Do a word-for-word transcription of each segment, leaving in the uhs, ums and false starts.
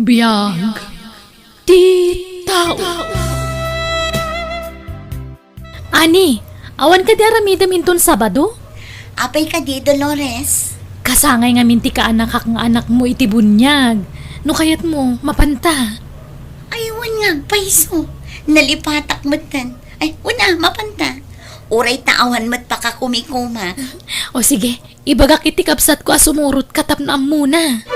Biag ti tao. Ani, awan kadi aramidem inton Sabado? Apay kadi, Dolores? Kasangay ngamin ti kaanakak nga anakmo iti buniag. No kayatmo, mapanta. Ay, wen nga agpayso. Nalipatak metten. Ay, wen a, mapanta. Uray ta awan met pakakumikuma. O sige, ibagak iti kabsatko a sumurotka tapno ammona.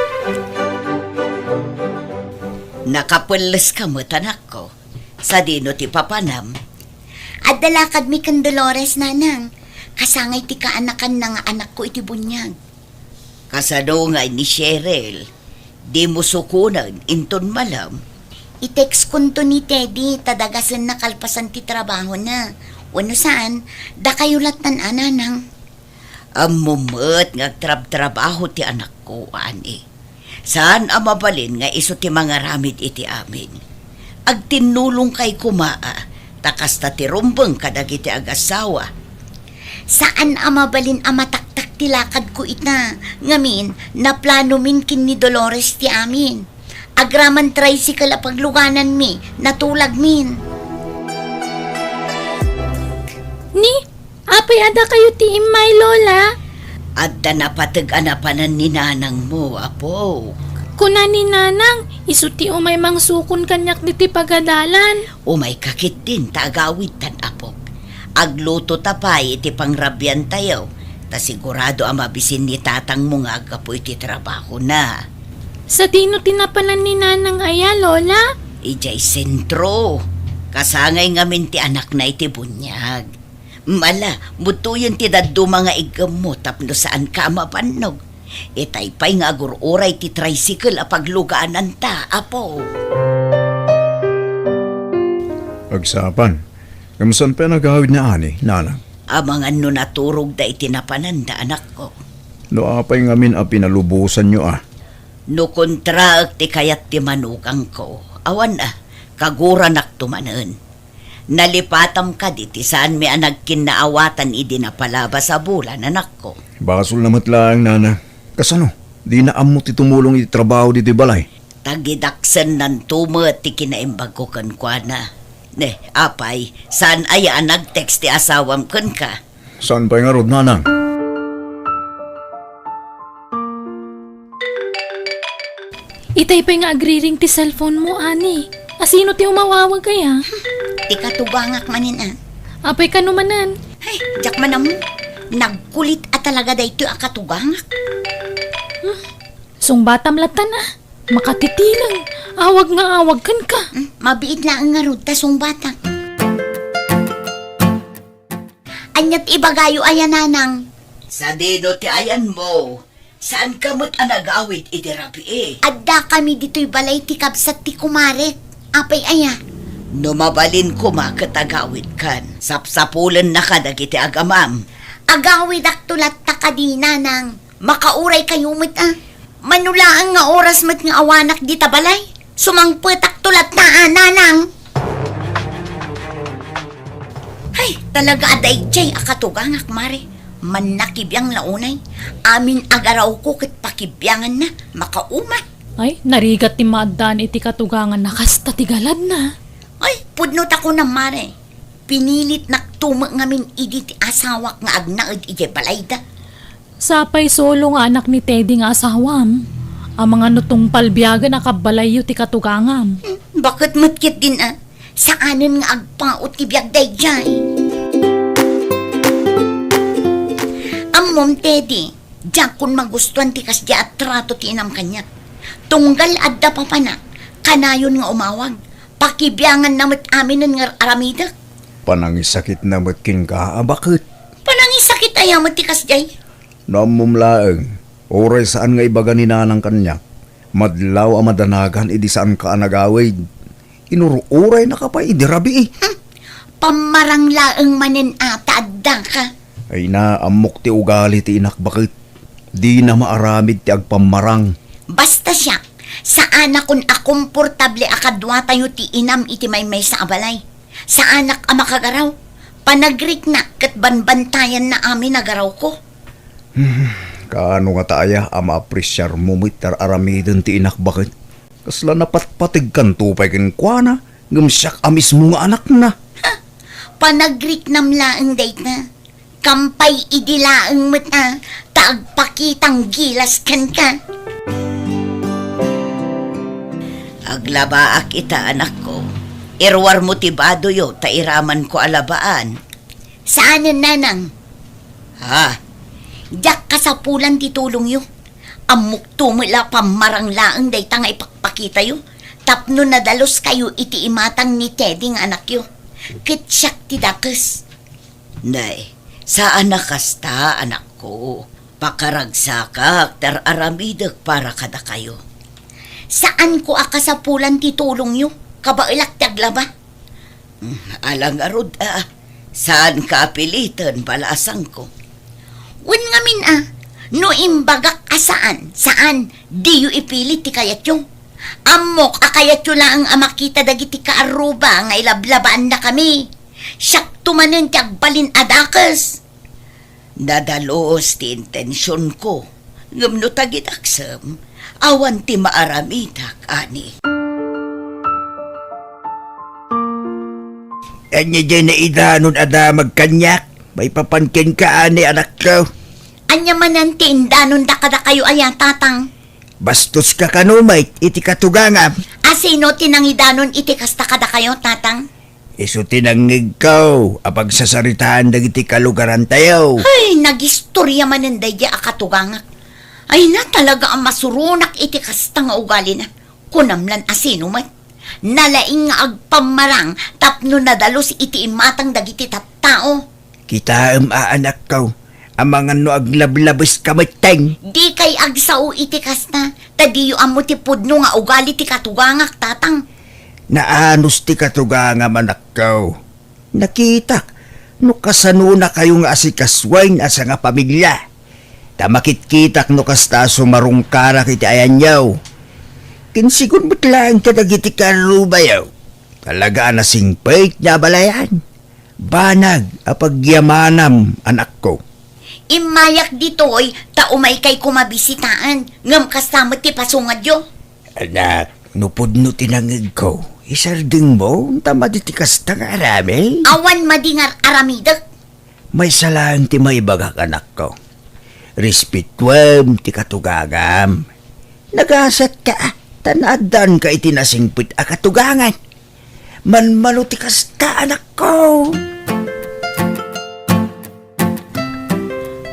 Nakapelleska met, anakko. Sadino ti papanam? Adda lakadmi ken Dolores, nanang. Kasangay ti kaanakanna nga anakko iti buniag. Kasano ngay ni Cheryl? Dimo sukonen inton malem? I-text konto ni Teddy ta dagasenna kalpasan ti trabahona. Wenno saan, dakayo lattan a, nanang. Ammom met nga agtrabtrabaho ti anakko, ani. Saan a mabalin nga isu ti mangaramid iti amin. Agtinnulongkay koma a, ta kasta ti rumbeng kadagiti agassawa. Saan a mabalin a mataktak ti lakadko ita, ngamin, naplanomin ken ni Dolores ti amin. Agraman tricycle a paglugananmi, natulagmin. Ni, apay adda kayo ti immay, Lola? Adda napateg a napanan ni nanangmo, apo. Kuna ni nanang, isu ti umay mangsukon kaniak diti pagadalan. Umayka ketdin ta agawidtan, apok. Agluto ta pay iti pangrabiantayo, ta sigurado a mabisin ni tatangmo nga aggapu iti trabahona. Sadino ti napanan ni nanang aya, Lola? Idiay sentro. Kasangay ngamin ti anakna iti buniag. Mala, butoyen ti dadduma nga iggemmo tapno saanka a mabannog. Itay pay nga agur-uray ti tricycle a paglugananta, apo. Agsapa. Ngem saan pay a nagawid ni Ani, nanang? Amangan no naturogda iti napananda, anakko. No apay ngamin a pinalubosanyo a? No kontraek ti kayat ti manugangko, awan a, kaguranakto manen. Nalipatam kadi ti saanmi a nagkinnaawatan idi napalabas a bulan, anakko. Basolna met laeng, nana. Kasano? Dina ammo ti tumulong iti trabaho ditoy balay? Tagidaksennanto met ti kinaimbagko kenkuana. Ne, apay, saan aya a nag-text ti asawam kenka? Saan pay ngarud, nanang? Itay pay nga agriring ti cellphone mo, Ani. Asino ti umawawag aya? Ti katugangak manen a. Apay kano manen? Ay, diak man ammo. Nagkulit a talaga daytoy a katugangak. Hmm. Sungbatam lattan a. Makatitileng. Awag nga awag kenka. Hmm, mabiit laeng ngarud ta sungbatak. Ania ti ibagayo aya, nanang? Sadino ti ayanmo? Saanka met a nagawid idi rabii? Addakami ditoy balay ti kabsat ti kumarek. Apay aya? No mabalin koma ket agawidkan, sapsapulennaka dagiti agamam. Agawidakto latta kadi, nanang. Makauray kayo met a. Mano laeng nga oras met nga awanak dita balay? Sumangpetakto latta a, nanang. Ay, talaga a daydiay a katugangak, mare. Mannakibiang la unay. Amin a garawko ket pakibianganna, makauma. Ay, narigat ti maaddaan iti katuganganna, kasta ti galadna. Ay, pudno ta kunam, mare. Pinilitnakto met ngamin idi ti asawak nga agnaed idiay balayda. Sapay solo nga anak ni Teddy nga asawam. Amangan no tungpal biagen a kabbalayyo ti katugangam. Hmm, baket met ketdin a, saanen nga agpaut ti biag daydiay. Ammom, Teddy, diakon magustuan ti kasdiay a trato ti inam kaniak. Tunggal adda papanak, kanayon nga umawag. Pakibianganna met aminen nga ar-aramidek. Panangisakitna met kenka a baket. Panangisakit aya met ti kasdiay? No ammom laeng, uray saan nga ibaga ni nanang kaniak, madlaw a madanagan idi saanka a nagawid. Inur-uraynaka pay idi rabii. Hmm. Pammarang laeng manen a ta addaka. Ay na, ammok ti ugali ti inak baket. Dina maaramid ti agpammarang. Basta siak, saanakon a komportable a kaduatayo ti inam iti maymaysa a balay. Saanak a makagaraw. Panagriknak ket banbantayanna amin a garawko. Hmm, kaano ngata aya a maapresiarmo met ti ar-aramiden ti inak baket? Kasla napatpategkanto pay kenkuana, ngem siak a mismo nga anakna. Ha? Panagriknam laeng dayta. Kam pay idi laeng met a ta agpakitang gilas kenka. Aglabaak ita, anakko. Iruarmo ti badoyo ta iramanko a labaan. Saanen, nanang. Ha? Diak kasapulan ti tulongyo. Ammokto met la pammarang laeng dayta nga ipakpakitayo tapno nadaluskayo iti imatang ni Teddy nga anakyo. Ket siak ti dakes. Nay, saan a kasta, anakko. Pakaragsakak, ti ar-aramidek para kadakayo. Saanko a kasapulan ti tulongyo, kabaelak ti aglaba. Mm, ala ngarud a, saanka a piliten, balasangko. Wen ngamin a, no imbagak a saan, saan, diyo ipilit ti kayatyo. Ammok a kayatyo laeng a makita dagiti kaarruba nga ilablabaannakami. Siakto manen ti agbalin a dakes. Nadalus ti intensionko, ngem no tagidaksem, awan ti maaramidak, ani. Ania diay naidanon a damag kaniak? Maipapan kenka, ani, anakko. Ania manen ti indanonda kadakayo aya, tatang? Bastoska kano met iti katugangam. A sino ti nangidanon iti kasta kadakayo, tatang? Isu ti nangngegko a pagsasaritaan dagiti kalugarantayo. Ay, nagistoria manen daydiay a katugangak. Ay na, talaga a masuronak iti kasta nga ugalina. Kunam lan a sino met. Nalaing nga agpammarang tapno nadalus iti imatang dagiti tattao. Kitaem a, anakko, amangan no aglablabeska metten. Dikay agsao iti kasta, ta diyo ammo ti pudno nga ugali ti katugangak, tatang. Naanus ti katugangam, anakko. Nakitak no kasanonakayo nga asikasuen a sangapamilia. Ta makitkitak no kasta a sumarungkarak iti ayanyo. Kinsigon met laeng kadagiti kaarrubayo. Talaga a nasingpet nga abalayan. Banag a pagyamanam, anakko. Immayak ditoy ta umaykay koma bisitaan, ngem kasta met ti pasungadyo. Anak, no pudno ti nangngegko, isardengmo ta madi ti kasta nga aramid? Awan madi nga aramidek. Maysa laeng ti maibagak, anakko. Respetuem ti katugangam. Nagasatka, ta naaddaanka iti nasingpet a katugangan. Manmano ti kasta, anakko.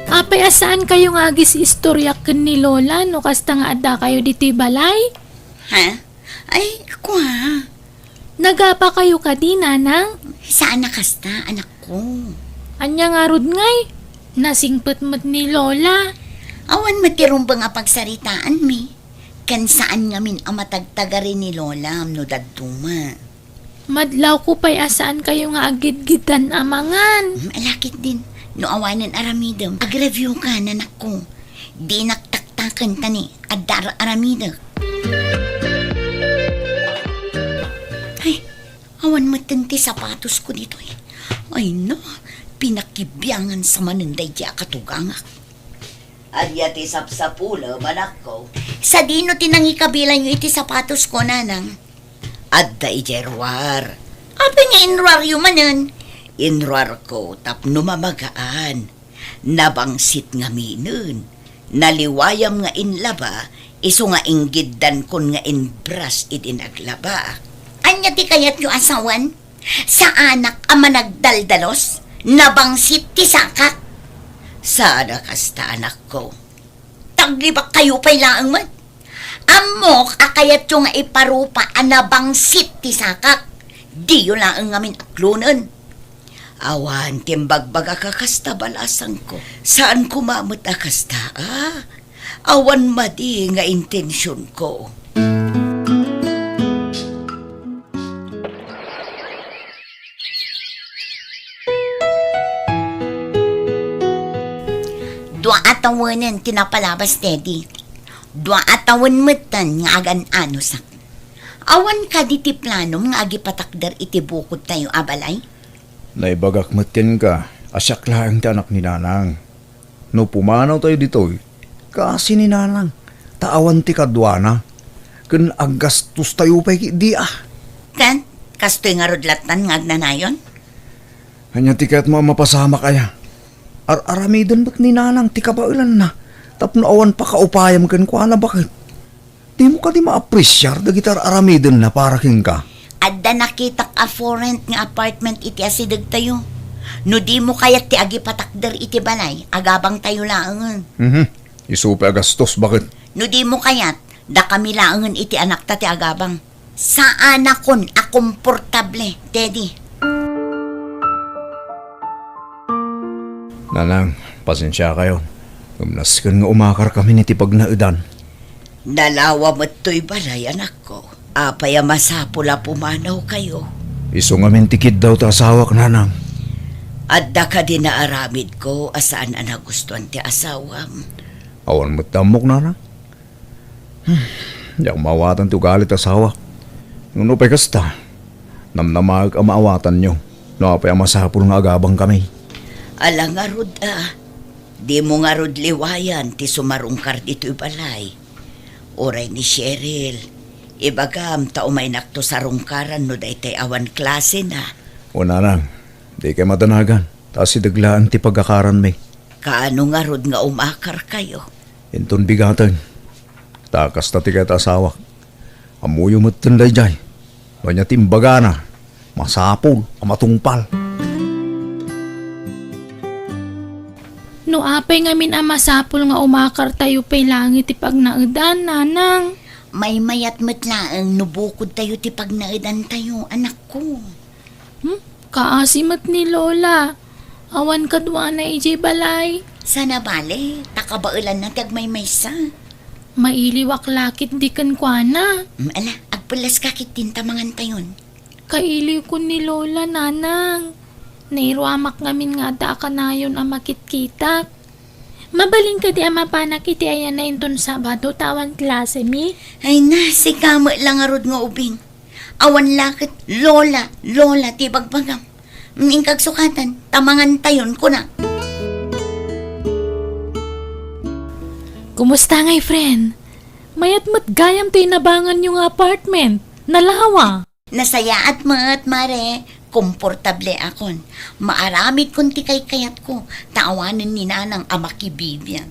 Apay a saankayo nga agis-istoriak ken ni Lola no kasta nga addakayo ditoy balay? Ha? Ay, kua. Nagapakayo kadi, nanang? Saan a kasta, anakko. Ania ngarud ngay? Nasingpet met ni Lola. Awan met ti rumbeng a pagsaritaanmi. Ken saan ngamin a matagtagari ni Lola no dadduma. Madlawko pay a saankayo nga aggidgiddan a mangan. Hmm, ala ketdin, no awanen aramidem, agreviewka, nanakko. Dinak taktaken ta ni adda ar-aramidek. Ay, awan metten ti sapatosko ditoy. Ay na, pinakibiangan sa manen daydi a katugangak. Ania ti sapsapulem, anakko? Sadino ti nangikabilanyo iti sapatosko, nanang? Adda idiay ruar. Apay nga inruaryo manen? Inruarko tapno mamagaan. Nabangsit ngaminen. Naliwayam nga inlaba, isu nga inggiddankon nga inbras idi naglabaak. Ania ti kayatyo a sawen? Saanak a managdaldalos? Nabangsit ti sakak. Saan a kasta, anakko. Taglibakkayo pay laeng met. Ammok a kayatyo nga iparupa a nabangsit ti sakak. Diyo laeng ngamin aklonen. Awan ti imbagbagak a kasta, balasangko. Saan koma met a kasta, a? Awan madi nga intensionko. Dua a tawenen ti napalabas, Teddy. Dua a tawen metten nga agan-anusak. Awan kadi ti planom nga agipatakder iti bukodtayo a balay? Naibagak met kenka a siak laeng ti anak ni Nanang. No pumanawtayo ditoy, kaasi ni Nanang, ta awan ti kaduana. Ken aggastostayo pay ketdi a. Ken, kastoy ngarud lattan nga agnanayon? Ania ti kayatmo a mapasamak aya? Ar-aramiden met ni Nanang ti kabaelanna tapno awan pakaupayam kenkuana, baket. Dimo kadi maapresiar dagiti ar-aramidenna para kenka? Adda nakitak a for rent nga apartment iti asidegtayo. No dimo kayat ti agipatakder iti balay, agabangtayo laengen. Mhm. Isu pay a gastos, baket. No dimo kayat, dakami laengen iti anakta ti agabang. Saanakon a komportable, Teddy. Nanang, pasensiakayon. Ngem nasken nga umakarkamin iti pagnaedan. Nalawa met toy balay, anakko. Apay a masapul a pumanawkayo? Isu ngamin ti kiddaw ti asawak, Nanang. Adda kadi naaramidko a saan a nagustuan ti asawam? Awan met ti ammok, Nanang. Hmm, diak maawatan ti ugali ti asawak. Ngem no pay kasta, namnamaek a maawatanyo no apay a masapul nga agabangkami. Ala ngarud a, dimo ngarud liwayan ti sumarungkar ditoy balay. Uray ni Cheryl, ibagam ta umaynakto sarungkaran no daytay awan klasena. O nanang, dikay madanagan, ta asideg laeng ti pagakaranmi. Kaano ngarud nga umakarkayo? Inton bigaten, ta kasta ti kayat a asawak. Ammoyo metten daydiay. No ania ti imbagana, masapul a matungpal. No apay ngamin a masapul nga umakartayo pay laeng iti pagnaedan, nanang? Maymayat met laeng no bukodtayo ti pagnaedantayo, anakko. Hmm? Kaasi met ni Lola. Awan kaduana idiay balay. Saan a bale, ta kabaelanna ti agmaymaysa. Mailiwak la ketdi kenkuana. Mm, ala, agpellas ka ketdin ta mangantayon. Kailiwkon ni Lola, nanang. Nairuamak ngamin nga adda a kanayon a makitkitak. Mabalin kadi a mapanak iti ayanna inton Sabado ta awan klasemi? Ay na, sika met la ngarud nga ubing. Awan la ket lola, lola ti bagbagam. Inkagsukatan, ta mangantayon, kuna. Kumusta ngay, friend? Mayat met gayam ti inabanganyo nga apartment. Nalawa. Nasayaat met, Mare. Komportable akon. Maaramidkon ti kaykayatko, ta awanen ni Nanang a makibibiag.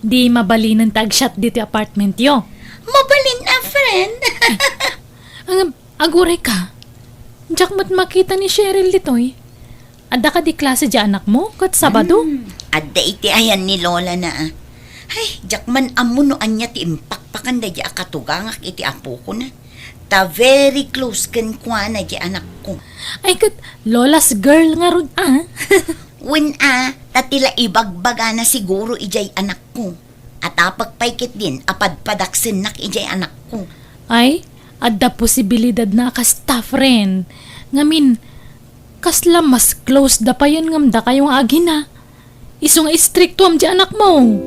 Di mabalinen ti agsiat ditoy apartmentyo? Mabalin a, friend. Ang, aguray ka. Diak met makita ni Cheryl ditoy. Adda kadi klase di anakmo ket Sabado? Hmm, adda iti ayan ni Lola na, ah. Ay, diak man ammo no ania ti impakpakan daydi a katugangak iti apokona. Ta very close kenkuana di anakko. Ay, ket Lola's girl ngarud, ah. Wen, ah, ta ti la ibagbagana siguro idiay anakko. Atapek pay ketdin a padpadaksennak idiay anakko. Ay, adda posibilidad na a kasta, friend. Ngamin, kasla mas close da payen ngem dakayo nga agina. Isu nga istriktuam di anakmo.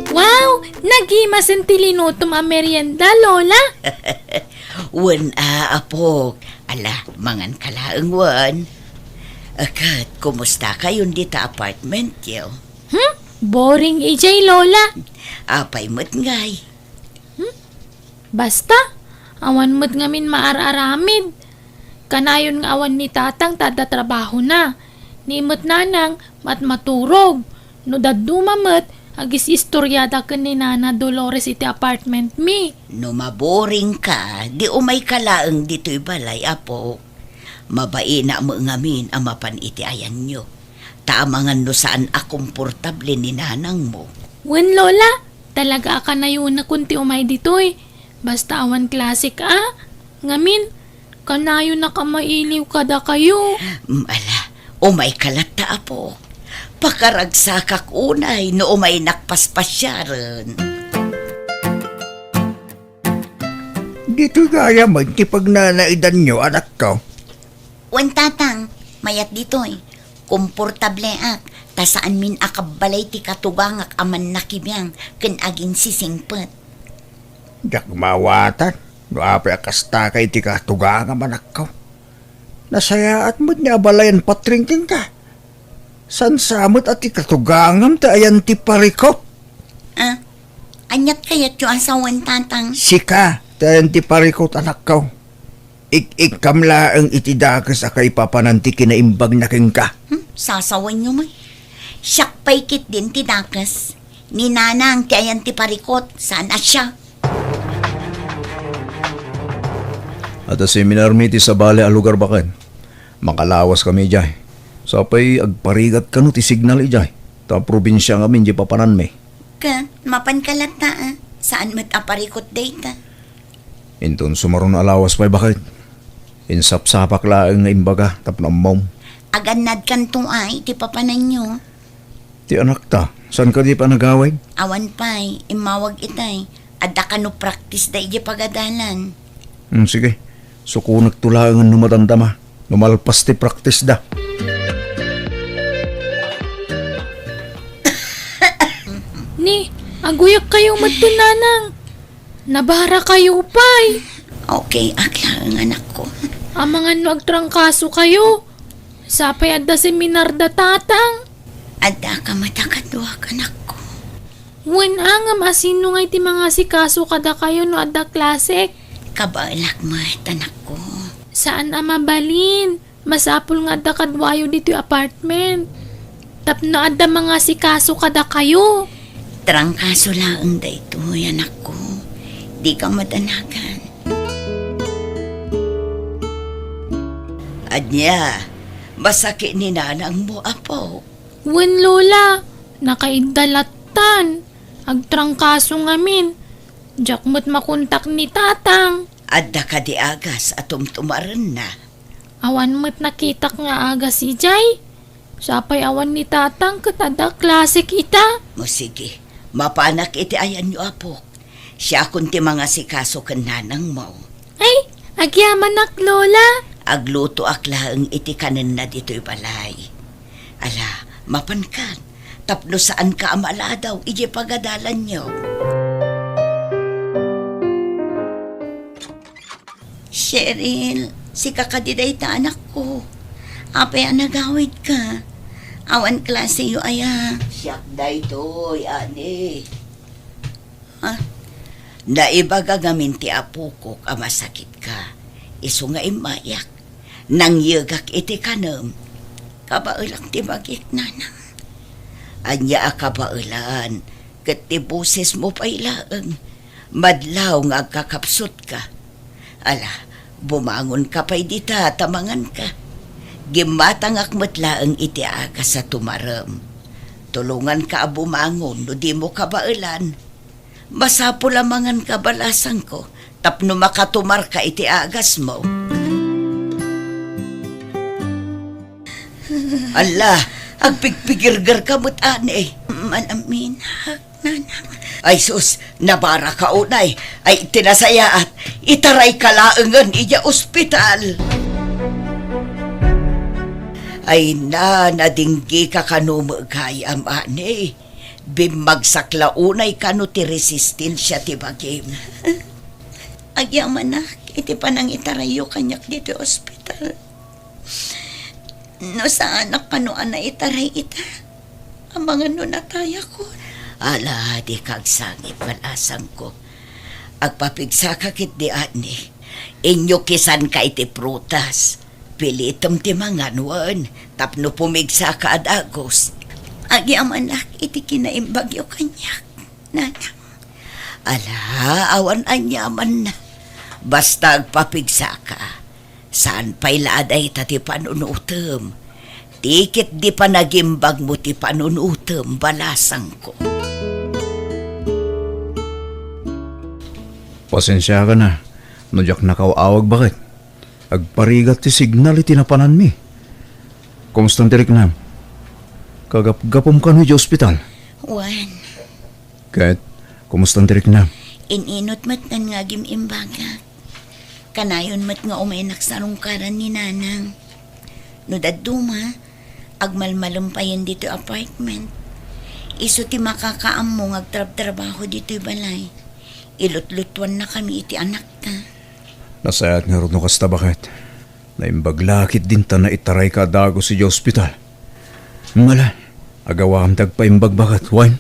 Wow! Nagimasen ti linutom a merienda, Lola! Wen a, apok. Ala, mangan ka laeng wen. Ket, kumusta kayon dita apartmentyo? Hmm? Boring idiay, Lola. Apay met ngay? Hmm? Basta, awan met ngamin maar-aramid. Kanayon nga awan ni Tatang ta adda trabahona. Ni met Nanang, mat-maturog. No dadduma met, agis-istoriada ken ni Nana Dolores iti apartment mi. No maboring ka, di umay ka laeng ditoy balay, apo. Mabaina met ngamin a mapan iti ayanyo. Ta amangan no saan a komportable ni nanangmo. Wen, Lola, talaga a kanayonakon ti umay ditoy. Basta awan klasek a. Ngamin, kanayonak a mailiw kadakayo. Mm, ala, umay ka latta, apo. Pakaragsakak unay no umaynak paspasiaren. Ditoy gayam ti pagnanaedanyo, anakko. Wen, Tatang, mayat ditoy. Komportableak, ta saanmin a kabbalay ti katugangak a mannakibiang ken aginsisingpet. Diak maawatan no apay a kastaka iti katugangam, anakko. Nasayaat met nga abalayan patring kenka. Saan sa met a ti katugangam ti ayan ti parikop? Ah, Aniat kayatyo a sawen, Tatang? Sika, ti ayan ti parikut, anakko. Ik-ikkam laeng iti dakes a kaipapanan ti kinaimbagna kenka. Hmm? Sasawenyo met. Siak pay ketdin ti dakes. Ni Nanang ti ayan ti parikut, saan a siak. Adda seminarmi iti sabali a lugar, baket. Makalawas kami idiay. Sapay agparigat kano ti signal idiay. Ta probinsia ngamin diay papananmi. Ket, mapanka latta, a. Saan met a parikut dayta. Inton sumaruno a lawas pay, baket. Insapsapak laeng nga imbaga tapno ammom. Agannadkanto a iti papananyo. Ti anakta, saan kadi pay nagawid? Awan pay, immawag itay. Adda kano praktisda idiay pagadalan. Hmm, sige. Sukonekto laeng no madamdama. No malpas ti praktisda. Ni, aguyakkayo met, Nanang. Nabarakayo pay. Okay ak laeng, anakko. Amangan no agtrangkasokayo. Sapay adda seminarda Tatang. Addaka met a kaduak, anakko. Wen, ngem a sino ngay ti mangasikaso kadakayo no adda klasek? Kabaelak met, anakko. Saan a mabalin. Masapul nga adda kaduayo ditoy apartment. Tapno adda mangasikaso kadakayo. Trangkaso laeng daytoy, anakko. Dika madanagan. Ania, masakit ni nanangmo, apo? Wen, Lola. Nakaidda lattan. Agtrangkaso ngamin. Diak met makontak ni Tatang. Adda kadi agas a tumtumarenna? Awan met nakitak nga agas idiay. Sapay awan ni Tatang ket adda klasek ita. O sige, mapanak iti ayanyo, apok. Siakon ti mangasikaso ken nanangmo. Ay, agyamanak, Lola. Aglutoak laeng iti kanenna ditoy balay. Ala, mapankan, tapno saanka a maladaw idiay pagadalanyo. Cheryl, sika kadi dayta, anakko. Apay a nagawidka? Awan klaseyo aya? Siak daytoy, ani. Ah? Naibaga ngamin ti apokok a masakitka. Isu nga immayak. Nangyegak iti kanem. Kabaelak ti bagik, nanang. Ania a kabaelan? Ket ti bosesmo pay laeng. Madlaw nga agkakapsutka. Ala, bumangonka pay dita ta manganka. Gimmatangak met laeng iti agas a tumarem. Tulonganka a bumangon no dimo kabaelan. Masapul a manganka, balasangko, tapno makatumarka iti agasmo. Alla, agpigpigirgerka met, ani. Malaminak, nanang. Ay sus, nabaraka unay. Ay, ti nasayaat, itarayka laengen idiay ospital. Ay na, nadinggika kano met gayam, ani. Bimmagsak la unay kano ti resistensia ti bagim. Agyamanak iti panangitarayyo kaniak ditoy ospital. No saanak kano a naitaray ita, amangan no natayakon. Ala, dika agsangit, balasangko. Agpapigsaka ketdi, ani. Inyokisanka iti prutas. Pilitem ti mangan wen tapno pumigsaka a dagus. Agyamanak iti kinaimbagyo kaniak, nanang. Ala, awan aniamanna. Basta agpapigsaka. Saan pay la a dayta ti panunutem. Ti ketdi panagimbagmo ti panunutem, balasangko. Pasensiakan a no diak nakaaw-awag, baket. Agparigat ti signal iti napananmi. Kumustan ti riknam? Kagapgapum kano idiay ospital? Wen. Ket, kumustan ti riknam? In-inut met nga agim-imbagak. Kanayon met nga umaynak sarungkaran ni nanang. No dadduma, agmalmalem payen ditoy apartment. Isu ti makakaammo nga agtrabtrabaho ditoy balay. Ilutlutuannakami iti anakta. Nasayaat ngarud no kasta, baket. Naimbag la ketdin ta naitarayka a dagus idiay ospital. Ngala, agawam ti agpaimbag, baket, wen?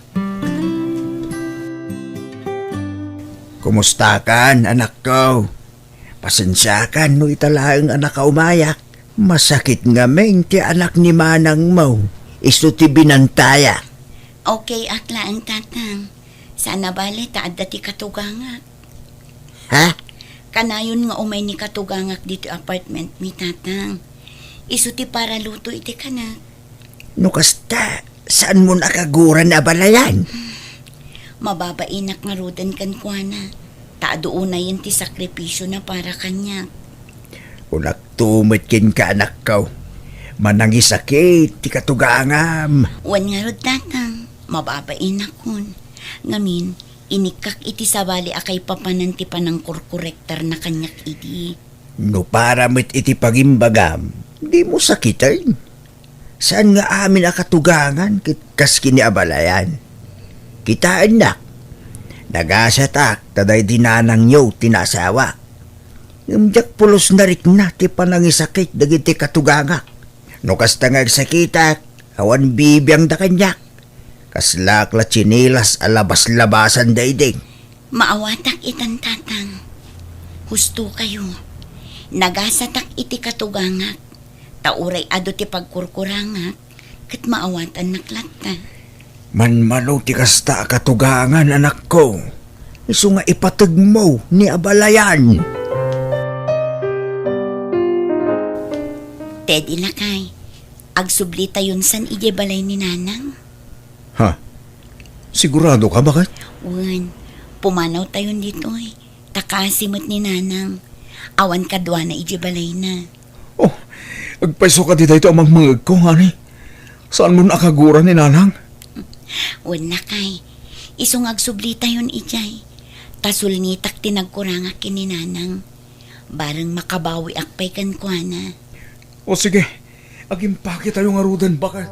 Kumustakan, anakko? Pasensiakan no ita laeng a nakaumayak. Masakit ngamin ti anak ni manangmo. Isu ti binantayak. Okay ak laeng, Tatang. Saan a bale ta adda ti katugangak. Ha? Kanayon nga umay ni katugangak ditoy apartment mi, Tatang. Isu ti paraluto iti kanak. No kasta, saanmon a kaguran a balayan? Mababainak ngaruden kenkuana, ta adu unayen ti sakripisiona para kaniak. Kunakto met kenka, anakko, manangisakit ti katugangam. Wen ngarud, Tatang, mababainakon. Ngamin, inikkak iti sabali a kaipapanan ti panangkorkorektarna kaniak idi. No para met iti pangimbagam, dimo sakiten. Saan nga amin a katugangan ket kas ken ni a balayan. Kitaennak, nagasatak ta daydi nanangyo ti naasawak. Ngem diak pulos narikna ti panangisakit dagiti katugangak. No kasta nga agsakitak, awan bibiangda kaniak. Kaslak la tsinelas a labas-labasan daydi. Maawatak itan, Tatang. Husto kayo. Nagasatak iti katugangak. Ta uray adu ti pagkurkurangak, ket maawatannak latta. Manmano ti kasta a katugangan, anakko. Isu nga ipategmo ni a balayan. Teddy, lakay, agsublitayon san idiay balay ni Nanang. Ha? Sigurado ka, baket? Wen, pumanawtayon ditoy. Ta kasi met ni Nanang, awan kaduana idiay balayna. Oh, agpayso ka ditoy a mangmangegko, honey. Saanmon a kaguran ni Nanang? Wen, lakay, isu nga agsublitayon idiay. Ta sulnitak ti nagkurangak ken ni Nanang. Bareng makabawiak pay kenkuana. O sige, agimpaketayo ngaruden, baket.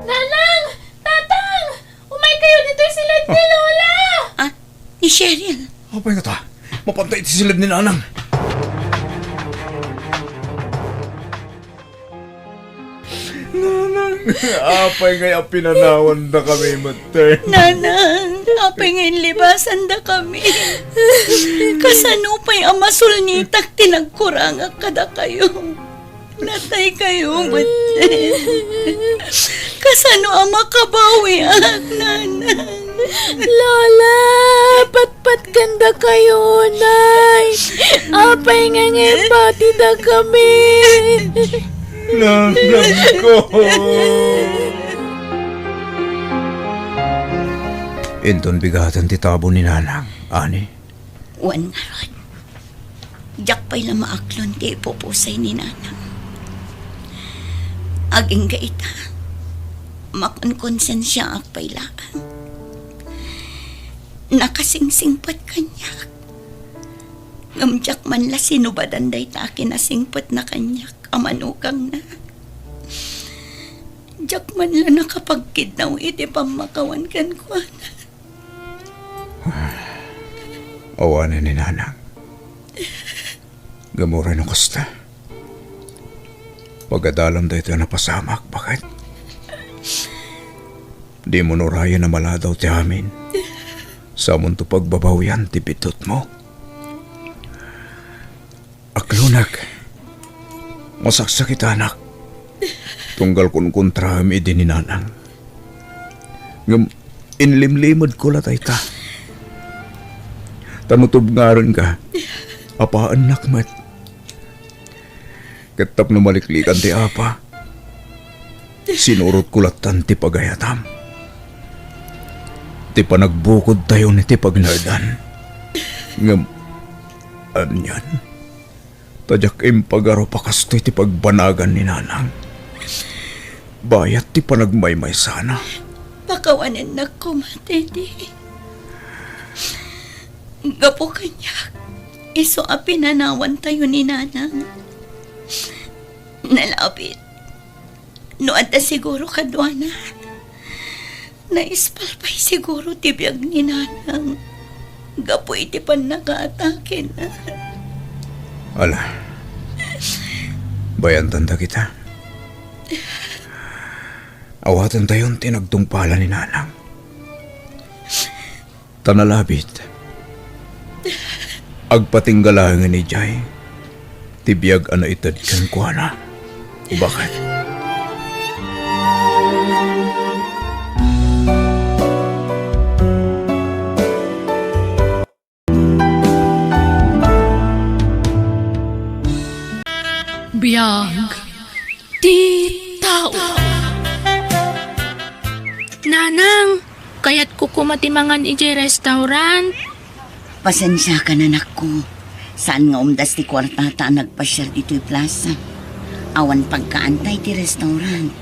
Nanang! Tatang! Umaykayo ditoy siled ni Lola! Ah, ni Cheryl. Apay ngata, mapanta iti siled ni Nanang. Nanang, apay ngay a pinanawandakami met? Nanang, apay nga inlibasandakami? Kasano pay a masulnitak ti nagkurangak kadakayo? Nataykayo met. Kasano a makabawiak, Nanang? Lola, patpatgandakayo, Nay. Apay nga nga ipatidakami? Nanangko. Inton bigaten ti tabo ni Nanang, ani? Wen ngarud, diak pay la maaklon ti ipupusay ni Nanang. Agingga ita, makonkonsensiaak pay laeng. Nakasingsingpet kaniak. Ngem diak man la sinubadan dayta a kinasingpetna kaniak a manukangna. Diak man la nakapagkidnaw iti pammakawan kenkuana. Awanen ni Nanang. Ngem uray no kasta, pagadalam daytoy a napasamak, baket. Dimo urayen a maladaw ti amin. Samonto pagbabawian ti biddutmo. Aklonak, masaksakitanak, tunggal kunkontraem idi ni Nanang. Ngem inlimlimedko la dayta. Ta no tubngarenka, apaennak met. Ket tapno maliklikan ti apa, sinurotko lattan ti pagayatam. Ti panagbukodtayon iti pagnaedan. Ngem, anian? Ta diak impagarup a kastoy ti pagbanagan ni Nanang. Bayat ti panagmaymaysana. Pakawanennak koma, Teddy. Gapu kaniak, isu a pinanawantayo ni Nanang. Nalabit no adda siguro kaduana. Naispal pay siguro ti biag ni Nanang gapu iti pannakaatakena. Ala, bayantan dagita. Awatentayon ti nagtungpala ni Nanang. Ta nalabit. Agpatingga laengen idiay ti biag a naited kenkuana. Bakit? Biag ti tao. Nanang, kayatko koma ti mangan idiay restaurant. Pasensiakan, anakko. Saan nga umdas ti kuartata a nagpasiar ditoy plaza. Awan pagkaanta iti restaurant.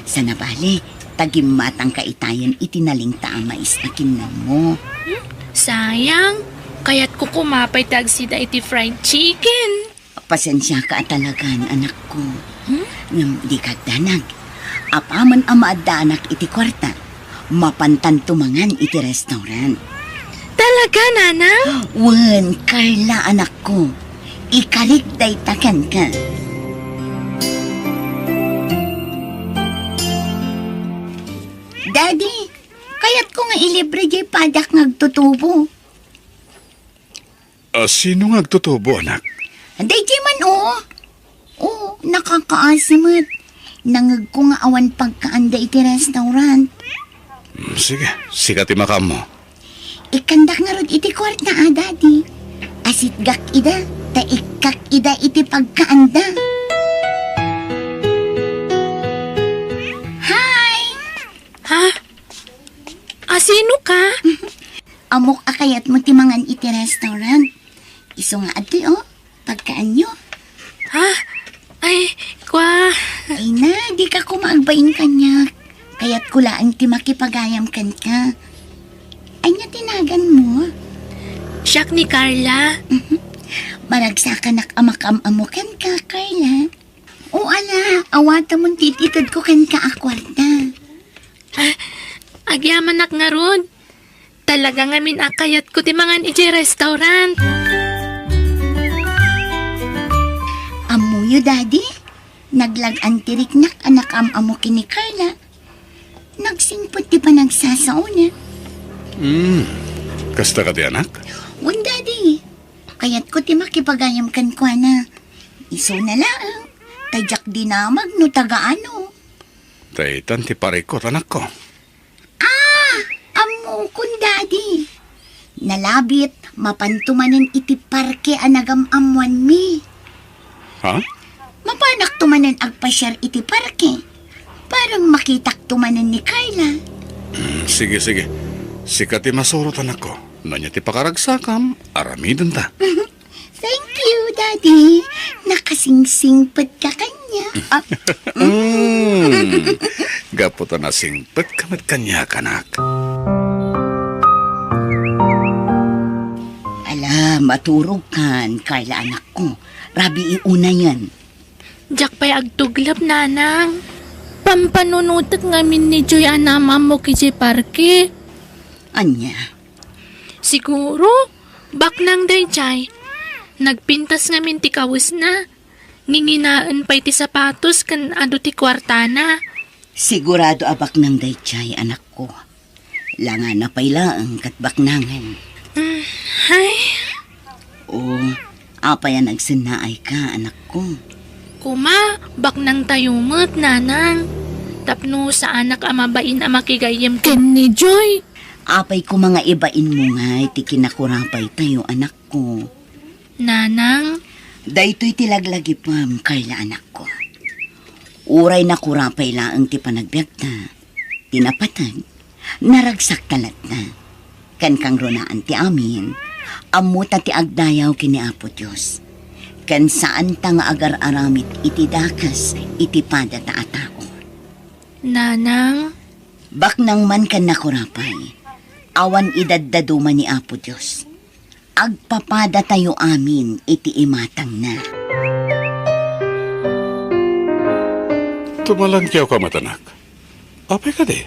Sana bale, ta gimmatangka itayen iti nalingta a mais a kinnanmo. Hmm? Sayang, kayatko koma pay ti agsida iti fried chicken. Pasensiaka a talagan, anakko. Hmm? Ngem dika agdanag. Apaman a maaddaanak iti kuarta, mapantanto mangan iti restaurant. Talaga, Nanang? Wen, Carla, anakko. Ikarik dayta kenka. Daddy, kayatko nga ilibre diay padak nga agtutubo. A, sino nga agtutubo, anak? Daydiay man, o. O, nakakaasi met. Nangegko nga awan pagkaanda iti restaurant. Mm, sige, sika ti makaammo. Ikkandak ngarud iti kuarta, a, Daddy. Asitgak ida, ta ikkak ida iti pagkaanda. Hi! Ha? A, sino ka? Ammok a kayatmo ti mangan iti restaurant. Isu nga adtoy, o, pagkaanyo. Ha? Ay, kwa. Ay na, dika koma agbain kaniak. Kayatko laeng ti makipagayam kenka. Ania ti naganmo? Siak ni Carla. Mhm. Maragsakanak a makaam-ammo kenka, Carla. O ala, awatemon ti it-itedko kenka a kuarta. Ah, agyamanak ngarud. Talaga ngamin a kayatko ti mangan idiay restaurant. Ammoyo, Daddy, naglag-an ti riknak a nakaam-ammo ken ni Carla. Nagsingpet ti panagsasaona. Hmm, kasta kadi, anak? Wen, Daddy. Kayatko ti makipagayam kenkuana. Isuna laeng, ta diak dinamag no taga ano. Daytan ti parikut, anakko. Ah! Ammokon, Daddy. Nalabit, mapanto manen iti parke a nagam-ammoanmi. Ha? Mapanakto manen agpasiar iti parke. Para makitakto manen ni Carla. Mm, sige, sige. Sika ti masurot, anakko. No ania ti pakaragsakam, aramidenta. Thank you, Daddy. Nakasingsingpet ka kaniak. Ah, mm. Gapu ta nasingpet ka met kaniak, anak. Ala, maturogkan, Carla, anakko. Rabii unayen. Diak pay agtuglep, Nanang. Pampanunotek ngamin ni Joy a naam-ammok idiay parke. Ania? Siguro, baknang daydiay. Nagpintas ngamin ti kawesna. Nginginaen pay ti sapatos ken adu ti kuartana. Sigurado a baknang daydiay, anakko. Langana pay laeng ket baknangen. Mm, ay. O, apay a nagsennaayka, anakko? Koma, baknangtayo met, Nanang. Tapno saanak a mabain a makigayyem ken ni Joy. Apay koma nga ibainmo ngay ti kinakurapaytayo, anakko? Nanang? Daytoy ti laglagipem, Carla, anakko. Uray nakurapay laeng ti panagbiagta, ti napateg, naragsakta latta. Ken kangrunaan ti amin, ammota ti agdayaw ken ni Apo Dios. Ken saanta nga agar-aramid iti dakes iti padata a tao. Nanang? Baknang man ken nakurapay, awan idaddaduma ni Apo Dios. Agpapadatayo amin iti imatangna. Tumalangkiawka met, anak. Apay kadi?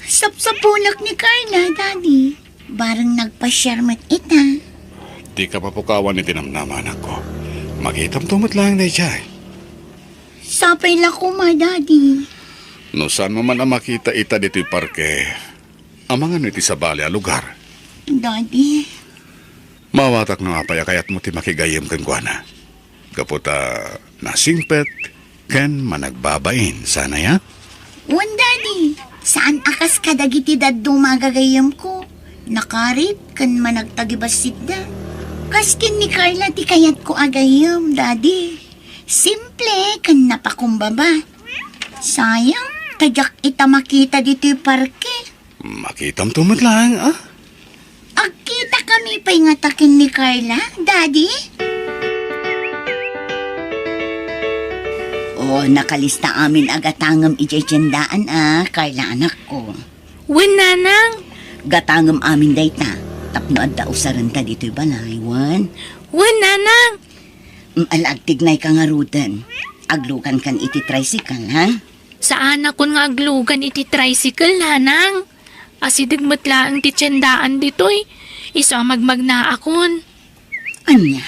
Sapsapunak ni Carla, Daddy. Bareng nagpasiar met ita. Dika mapukawan iti namnama, anakko. Makitamto met laeng daydiay. Sapay la koma, Daddy. No saanmo man a makita ita ditoy parke, Amangan no iti sabali a lugar. Daddy. Maawatak no apay a kayatmo ti makigayyem kenkuana. Gapu ta nasingpet ken managbabain, saan aya? Wen, Daddy. Saan a kas kadagiti dadduma a gagayyemko. Nakarit ken managtagibassitda. Kas ken ni Carla ti kayatko a gayyem, Daddy. Simple ken napakumbaba. Sayang, ta diak ita makita ditoy parke. Makitamto met laeng, a? Agkitakami pay ngata ken ni Carla, Daddy? O, nakalista amin a gatangem idiay tiendaan a, Carla, anakko. Wen, Nanang. Gatangem amin dayta, tapno adda usarenta ditoy balay, wen? Wen, Nanang. Mm, ala, agtignayka ngaruden. Aglugankan iti tricycle, ha? Saanakon nga aglugan iti tricycle, Nanang. Asideg met laeng ti tiendaan ditoy. Isu a magmagnaakon. Ania?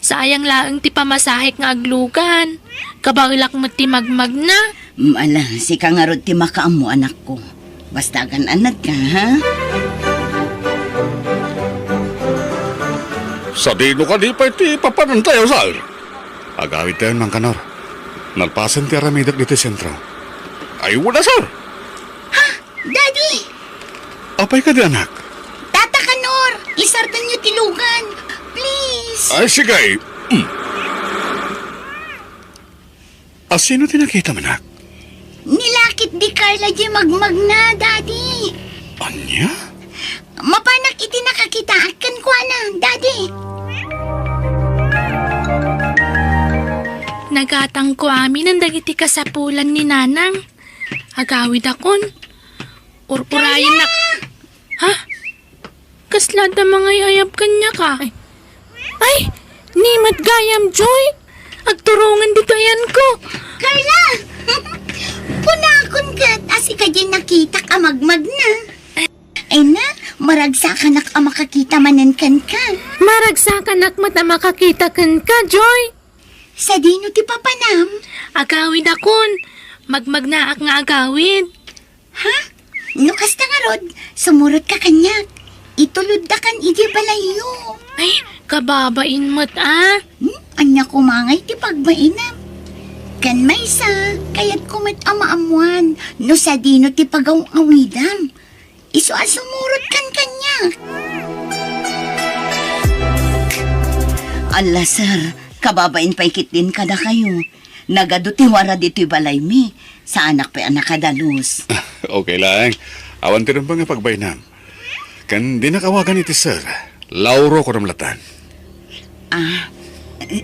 Sayang laeng ti pamasahek nga aglugan. Kabaelak met ti magmagna. Mm, ala, sika ngarud ti makaammo, anakko. Basta agan-annadka, ha? Sadino kadi pay ti papanantayo, sir? Agawidtayon, Mang Kanor. Nalpasen ti aramidek ditoy sentro. Ay, wala, sir. Ha? Daddy! Apay kadi, anak? Tata Kanor, isardenyo ti lugan. Please. Ay, sige. Mm. A, sino ti nakitam, anak? Ni lakit di Carla diay magmagna, Daddy. Ania? Mapanak iti nakakitaak kenkuana, Daddy. Nagatangko amin dagiti kasapulan ni Nanang. Agawidakon. Urpurayennak. Carla! Ha? Kasla adda mangay-ayab kaniaka? Ay, ni met gayam, Joy. Agturongen ditoy ayanko. Carla! Kunakon ket a sika diay nakitak a magmagna. Ay na, maragsakanak a makakita manen kenka. Maragsakanak met a makakita kenka, Joy. Sadino ti papanam? Agawidakon. Magmagnaak nga agawid. Ha? No kasta ngarud, sumurotka kaniak. Ituloddakan idiay balayyo. Ay, kababain met, a. Hmm? Ania koma ngay ti pagbainam? Ken maysa, kayatko met a maammuan no sadino ti pagaw-awidam. Isu a sumurotkan kaniak. Ala, sir, kababain pay ketdin kadakayo. Nagadu ti wara ditoy balaymi. Saanak pay a nakadalus. Okay laeng. Awan ti rumbeng a pagbainam. Ken dinak awagan iti sir. Lauro kunam latan. Ah,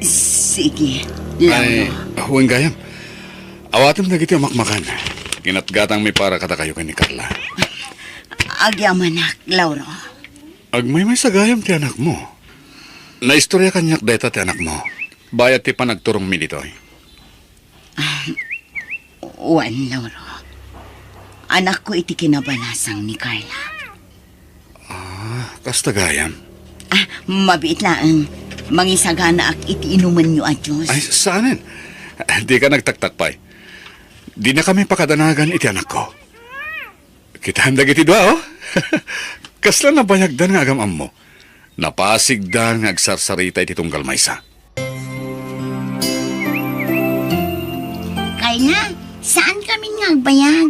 sige. Ay, Lauro. Wen gayam. Awatem dagiti umakmakan. Ginatgatangmi para kadakayo ken ni Carla. Agyamanak, Lauro. Agmaymaysa gayam ti anakmo. Naistorya kaniak dayta ti anakmo. Bayat ti panagturongmi ditoy. Ah, wen, Lauro. Anakko iti kinabalasang ni Carla. Ah, kasta gayam. Ah, mabiit laeng. Mangisaganaak iti inumenyo a juice. Ay, saanen? Dika nagtaktak pay. Dinakami pakadanagan iti anakko. Kitaem dagiti dua, o. Kasla nabayagdan nga agam-ammo. Napasigdan nga agsarsarita iti tunggal maysa. Carla, saankami nga agbayag?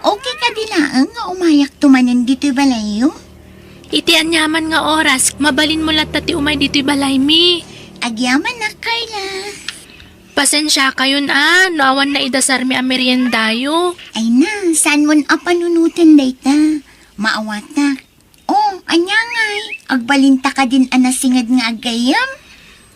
Okay kadi laeng nga umayakto manen ditoy balayyo? Iti aniaman nga oras, mabalinmo latta ti umay ditoy balaymi. Agyamanak, Carla. Pasensiakayon a, no awan naidasarmi a meriendayo. Ay na, saanmon a panunoten dayta. Maawatak. O, ania ngay? Agbalinta kadin a nasinged nga aggayyem?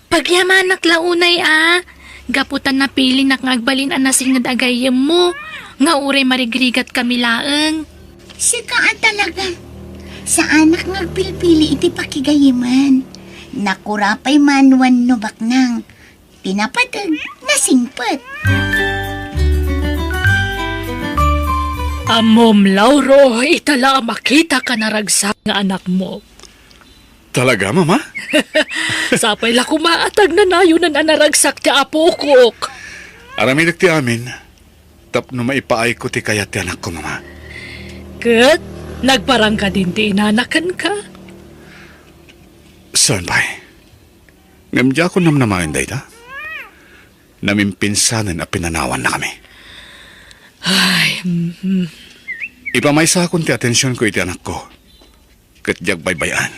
Pagyamanak la unay a. Gapu ta napilinak nga agbalin a nasinged a gayyemmo, nga uray marigrigatkami laeng. Sika a talaga. Saanak nga agpilpili iti pakigayyeman. Nakura pay man wenno baknang. Ti napateg, nasingpet. Ammom, Lauro, ita la a makitaka a naragsak nga anakmo. Talaga, Mama? Sapay la koma a tagnanayonan a naragsak ti apokok. Aramidek ti amin. Tapno maipaayko ti kayat ti anakko, Mama. Ket Nagparang kadin ti inana kenka? Saan pay? Ngem diakon namnamaen dayta. Namimpinsanen a pinanawannakami. Ay, mhm. Ipamaysakon ti atensionko iti anakko. Ket diak baybay-an.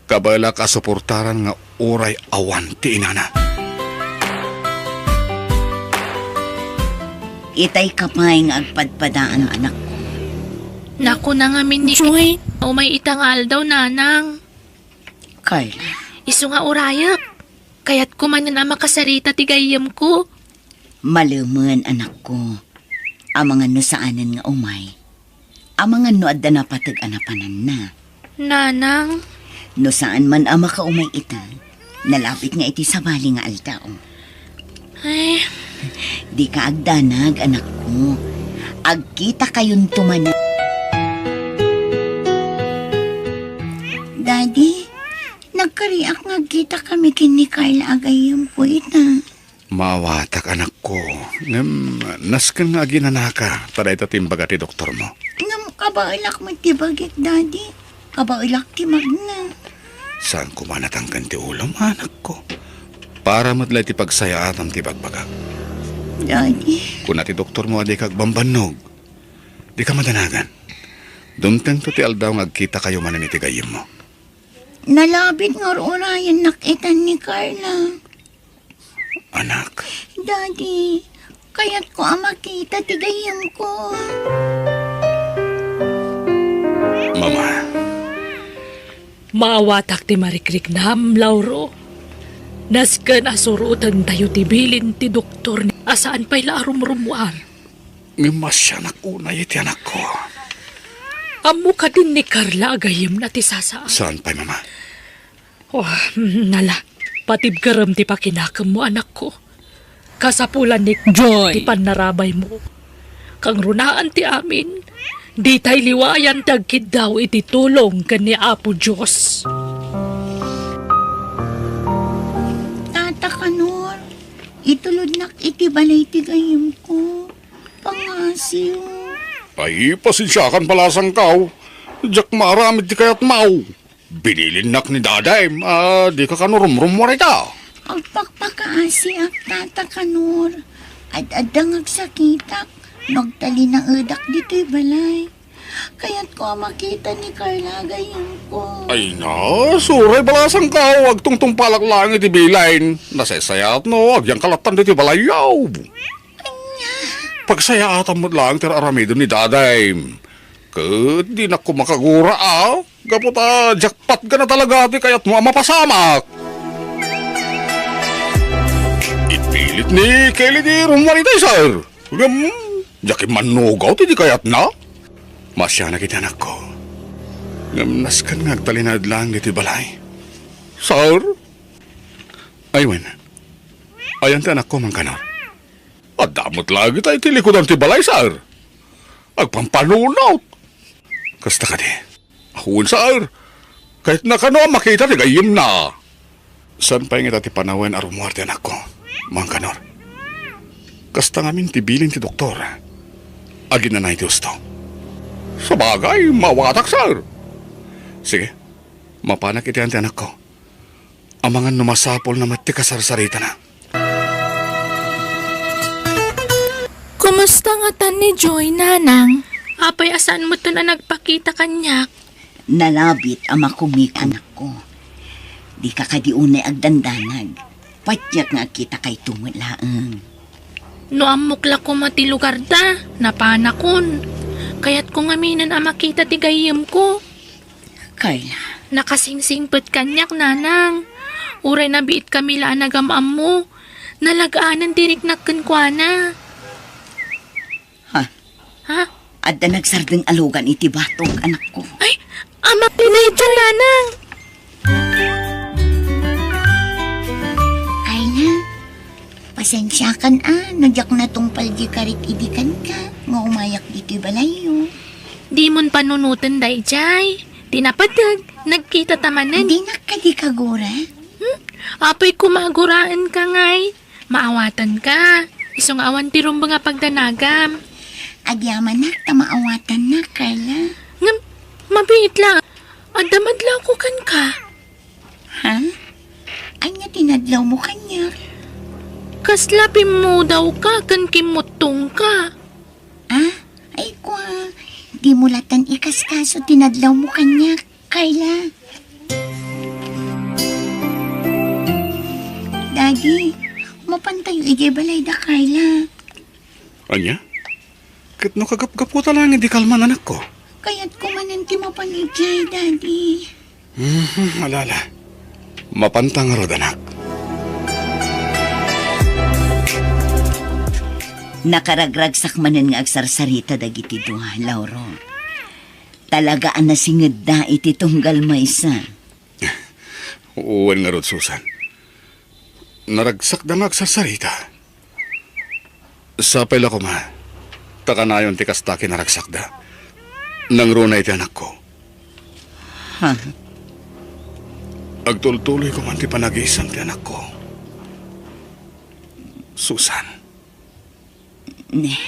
Kabaelak a suportaran nga uray awan ti inana. Itay ka pay nga agpadpadaan, anakko. Nakuna ngamin ni Joy. Umay ita nga aldaw, Nanang. Carla. Isu nga urayek. Kayatko manen a makasarita ti gayyemko. Malemen, anakko. Amangan no saanen nga umay. Amangan no adda napateg a napananna. Nanang. No saan man a makaumay ita, nalabit nga iti sabali nga aldaw. Ay. Dika agdanag, anakko. Agkitakayonto manen. Daddy, nagkariak nga agkitakami ken ni Carla a gayyemko ita. Maawatak, anakko. Ngem, nasken nga aginanaka, ta dayta ti imbaga ti doktormo. Ngem kabaelak met ti bagik, Daddy. Kabaelak ti magna. Saan koma natangken ti ulom, anakko. Para met la iti pagsayaatam ti bagbagak. Daddy. Kuna ti doktormo a dika agbambannog. Dika madanagan. Dumtengto ti aldaw nga agkitakayo manen iti gayyemmo. Nalabit nga ur-urayennak itan ni Carla. Anak. Daddy, kayatko a makita ti gayyemko. Mama. Maawatak ti marikriknam, Lauro. Nasken a surotentayo ti bilin ti doktor a saan pay la a rumrumuar. Ngem masianak unay iti anakko. Ammo kadin ni Carla a gayyemna ti sasaan. Saan pay, Mama? Oh, mm, nala, patibkerem ti pakinakemmo, anakko. Kasapulan ni Joy ti pannarabaymo. Kangrunaan ti amin, ditay liwayan ti agkiddaw iti tulong ken ni Apo Dios. Tata Kanor, itulodnak iti balay ti gayyemko. Pangasiw. Ay, pasensiakan, balasangkaw. Diak maaramid ti kayatmaw. Binilinnak ni Daddy a dika kano rumrummuar ita. Agpakpakaasiak, Tata Kanor. Ad-adda nga agsakitak no agtalinaedak ditoy balay. Kayatko a makita ni Carla a gayyemko. Ay na, suray balasangkaw, agtungtungpalak laeng iti bilin. Nasaysayaat no agyangka lattan ditoy balayyo. Ania? Pagsayaatam met laeng ti ar-aramiden ni Daddy. Ket dinak koma kagura a, gapu ta diak patgana talaga ti kayatmo a mapasamak. Ipilit ni Kelly ti rummuar itay, sir. Ngem, diak immannugaw ti di kayatna. Masianak iti anakko. Ngem nasken nga agtalinaed laeng ditoy balay. Sir? Ay wen, ayan ti anakko, Mangkanor? Adda met laeng ita iti likudan ti balay, sir. Agpampanunot. Kasta kadi? Wen, sir. Kayatna kano a makita ti gayyemna. Saan pay ngata ti panawen a rummuar ti anakko, Mangkanor? Kasta ngamin ti bilin ti doktor. Aginanay ti husto. Sabagay, maawatak, sir. Sige, mapanak iti ayan ti anakko. Amangan no masapulna met ti kasarsaritana. Kumusta ngatan ni Joy, Nanang? Apay a saan metten a nagpakita kaniak? Nalabit a makumik, anakko. Dika kadi unay agdandanag. Patiek nga agkitakayto met laeng. No ammok la koma ti lugarda, napanakon. Kayatko ngaminen a makita ti gayyemko. Carla. Nakasingsingpet kaniak, Nanang. Uray nabiitkami la a nagam-ammo, nalag-anen ti riknak kenkuana. Ha? Ha? Adda nagsardeng a lugan iti batog, anakko. Ay, amak ti dayta, Nanang. Carla, pasensiakan a, no diak natungpal di karik idi kenka, nga umayak ditoy balayyo. Dimon panunoten daydiay. Ti napateg, nagkita ta manen. Dinak kadi kagura? Hmm? Apay koma aguraenka ngay. Maawatanka. Isu nga awan ti rumbeng a pagdanagam. Agyamanak ta maawatannak, Carla. Ngem, Mabiit la, adda madlawko kenka. Ha? Ania ti nadlawmo kaniak? Kasla pimmudawka ken kimmuttongka. Ah? Ay, kua, dimo latta ikaskaso ti nadlawmo kaniak, Carla. Daddy, mapantayo idiay balayda, Carla. Ania? Ket no kagapgaputa laeng idi kalman, anakko? Kayatko manen ti mapan idiay, Daddy. Mhm, ala, ala. Mapanta ngarud, anak. Nakaragragsak manen nga agsarsarita dagiti dua, Lauro. Talaga a nasingedda iti tunggal maysa. Wen ngarud, Susan. Naragsakda nga agsarsarita. Sapay la koma, ta kanayon ti kasta kinaragsakda. Nangruna iti anakko. Ha? Agtultuloy koma ti panagisem ti anakko. Susan. Ne,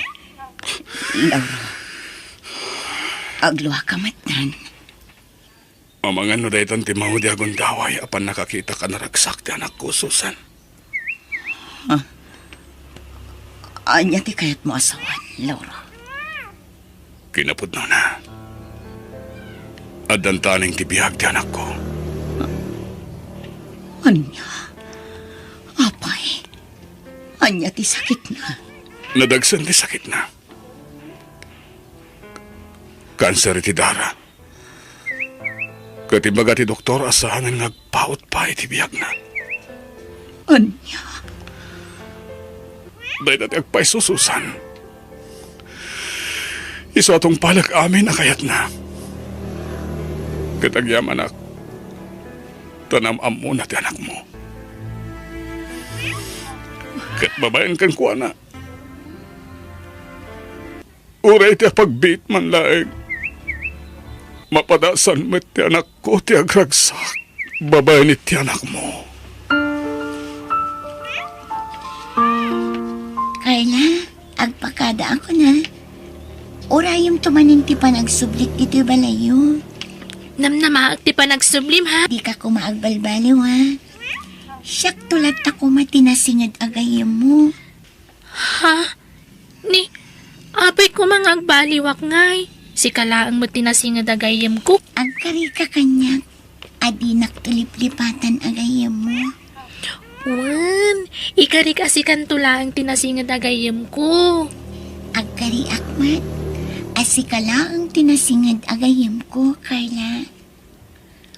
Lauro. Agluaka metten. Amangan no daytan ti maudi a gundaway a pannakakitak a naragsak ti anakko, Susan. Ah. Ania ti kayatmo a sawen, Lauro? Kinapudnona, addan taneng ti biag ti anakko. Ania? Apay, ania ti sakitna? Nadagsen ti sakitna. Kanser iti dara. Ket imbaga ti doktor a saanen nga agpaut pay ti biagna. Ania? Dayta ti agpayso, Susan. Isu a tungpalek amin a kayatna. Ket agyamanak, ta naam-ammona ti anakmo. Ket babaen kenkuana, uray ti apagbiit man laeng, mapadasan met ti anakko ti agragsak babaen iti anakmo. Carla, agpakadaakon a. Urayemto manen ti panagsublik ditoy balayyo. Namnamaak ti panagsublim, ha? Dika koma agbalbaliw, ha? Siakto latta koma ti nasinged a gayyemmo. Ha? Ni, apay koma nga agbaliwak ngay? Sika laeng met ti nasinged a gayyemko. Agkarika kaniak a dinak iliplipatan a gayyemmo. Wen, ikarik a sikanto laeng ti nasinged a gayyemko. Agkariak met a sika laeng ti nasinged a gayyemko, Carla.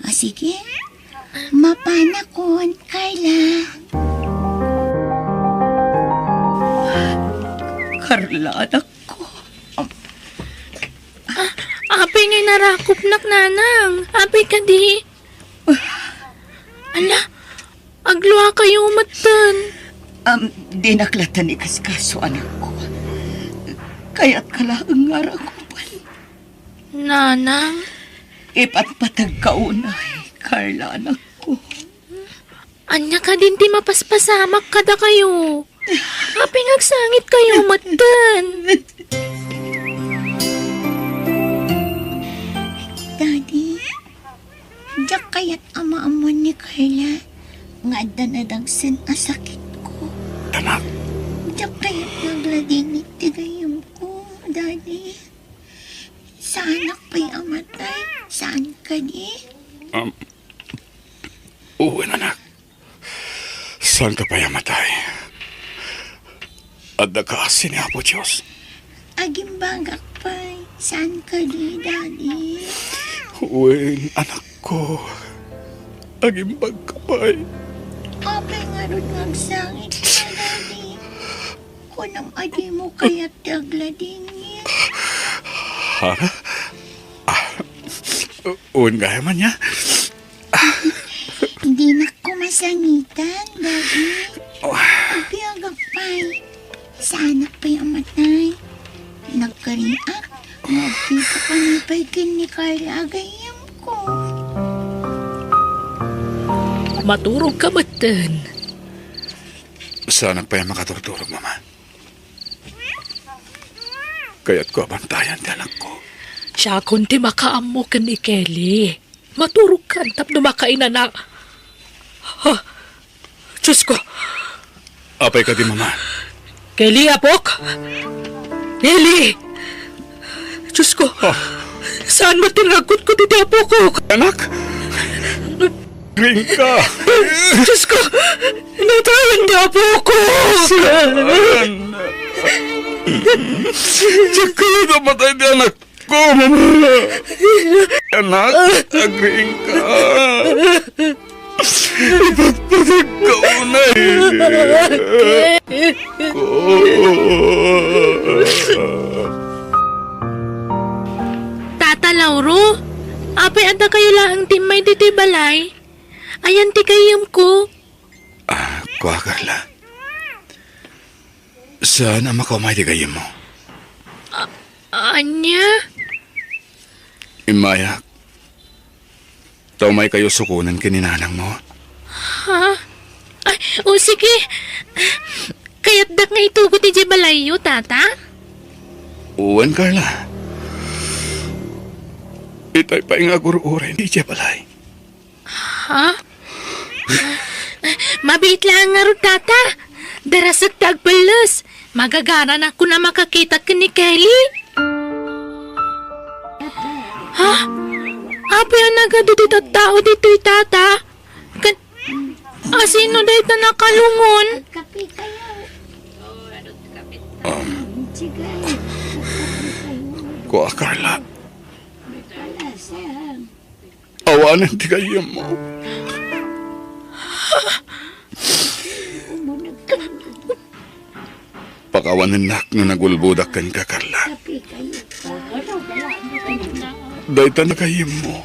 O, sige. Mapanakon, Carla. Carla, anakko. Ah, apay ngay narakopnak, nanang? Apay kadi? Ala, agluakayo metten. Am, dinak latta ikaskaso, anakko. Kayatka laeng nga rakupen. Nanang? Ipatpategka unay, Carla, anakko. Ania kadin ti mapaspasamak kadakayo? Apay nga agsangitkayo metten? Daddy, diak kayat a maammuan ni Carla nga adda nadagsen a sakitko. Anak. Diak kayat nga agladingit ti gayyemko, Daddy. Saanak pay a matay? Saan kadi? Um, wen, anak. Saanka pay a matay. Adda kaasi ni Apo Dios. Agimbagak pay. Saan kadi, Daddy? Wen, anakko. Agimbagka pay. Apay ngarud nga agsangit ka, Daddy? Kunam a dimo kayat ti agladingit. Ha? Ah, wen gayam ania? Dinak koma sangitan, Daddy. Oh. Agbiagak pay. Saanak pay a matay. Nagkariak nga agkita kami pay ken ni Carla a gayyemko. Maturogka metten. Saanak pay a makaturturog, Mama. Kayatko a bantayan ti anakko. Pattiakon ti makaammo ken ni Kelly. Maturogkan tapno makainana. Ha? Diosko! Apay kadi, Mama? Kelly, apok! Kelly! Diosko! Ah. Saan met ti nagkutkot iti apok? Anak! Agriingka! Diosko! Natayan ti apok! Saan? Diak kayat a matay ti anak ko, Mama! Anak, agriingka. Ipatpateg ka unay. Ko. Tata Lauro, apay adda kayo laeng ti immay ditoy balay? Ayan ti gayyemko. Ah, kua, Carla. Saan a makaumay ti gayyemmo? A-, ania? Immayak. Ta umay kayo sukonen ken ni nanangmo. Ha? Ay, o sige. Kayatdak nga itugot idiay balayyo, Tata? Wen, Carla. Itay pay nga agur-uray idiay balay. Ha? Mabiit laeng ngarud, Tata. Darasek ti agpelles. Magagaranak a makakitak ken ni Kelly. Ha? Apay a nagadu ti tattao ditoy, Tata? Ken, asino dayta nakalungon? Um, kua, Carla. Awanen ti gayyemmo. Pakawanennak no nagulbodak kenka, Carla. Dayta nga gayyemmo.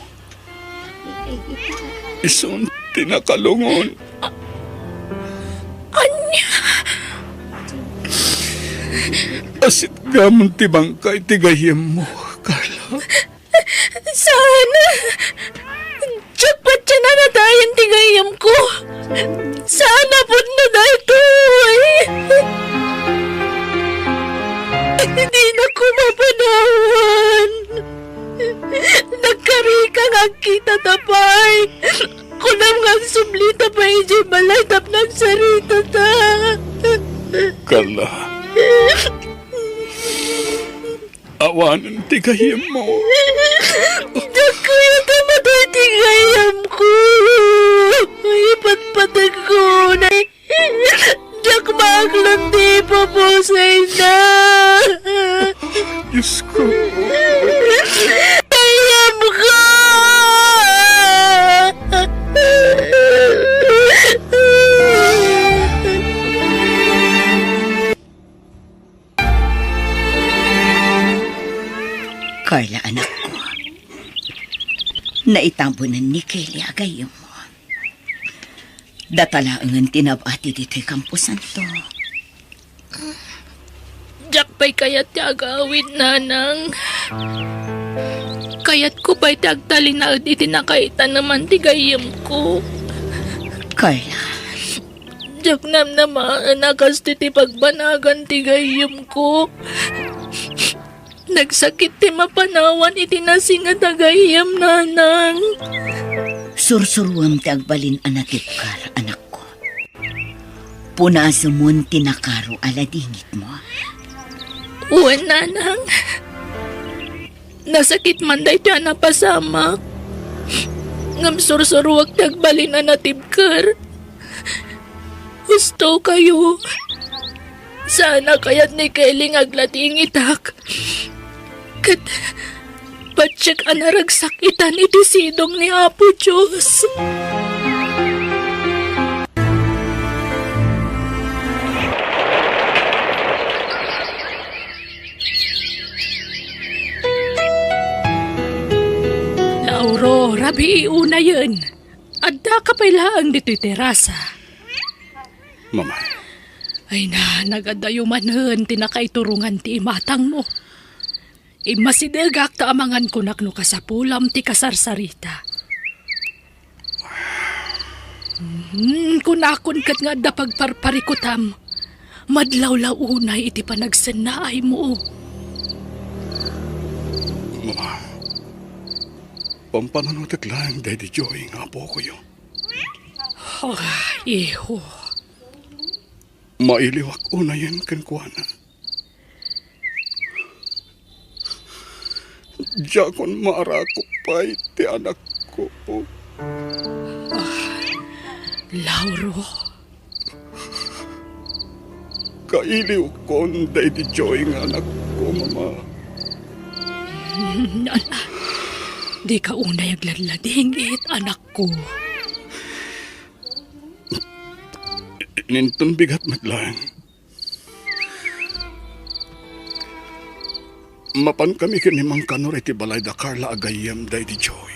Isun ti nakalungon. Ania? Asitgamon ti bangkay ti gayyemmo, Carla. Saan? Diak patien a natayen ti gayyemko. Saan a pudno daytoy. Dinak mapanawan. Nagkarika nga agkitata pay. Kunam nga agsublita pay idiay balay tapno agsaritata. Carla. Awanen ti gayyemmo. Diak kayat a matay ti gayyemko. Ipatpategko na. Diak maaklan ti ipupusayna. Diosko. Gayyemko. Carla, anakko, naitabunen ni Kelly a gayyemmo. Data laengen ti nab-ati ditoy kamposanto. Diak pay kayat ti agawid, nanang. Kayatko pay ti agtalinaed iti nakaitaneman ti gayyemko. Carla, diak namnamaen a kastoy ti pagbanagan ti gayyemko. Nagsakit ti mapanawan iti nasinget a gayyem, nanang. Sursuruem ti agbalin a natibker, anakko. Punasemon ti nakaro a ladingitmo. Wen, nanang. Nasakit man daytoy a napasamak. Ngem sursuruek ti agbalin a natibker. Husto kayo. Saan a kayat ni Kelly nga agladingitak. Ket patiek a naragsak itan iti sidong ni Apo Dios. Lauro, rabii unayen. Addaka pay laeng ditoy terasa. Mama. Ay na, nagadayo manen ti nakaiturongan ti imatangmo. Immasidegak ta amangan kunak no kasapulam ti kasarsarita. Hmm, kunakon ket nga adda pagparparikutam. Madlawlaw unay iti panagsennaaymo. Mama. Pampanunotek laeng daydi Joy nga apokoyo. Ah, iho. Mailiwak unayen kenkuana. Diakon maarakop pay ti anakko. Ah, Lauro. Kailiwkon daydi Joy nga anakko, Mama. Ala, dika unay agladladingit, anakko. Inton bigat met laeng. Mapankami ken ni Mang Kanor iti balay da Carla a gayyem daydi Joy.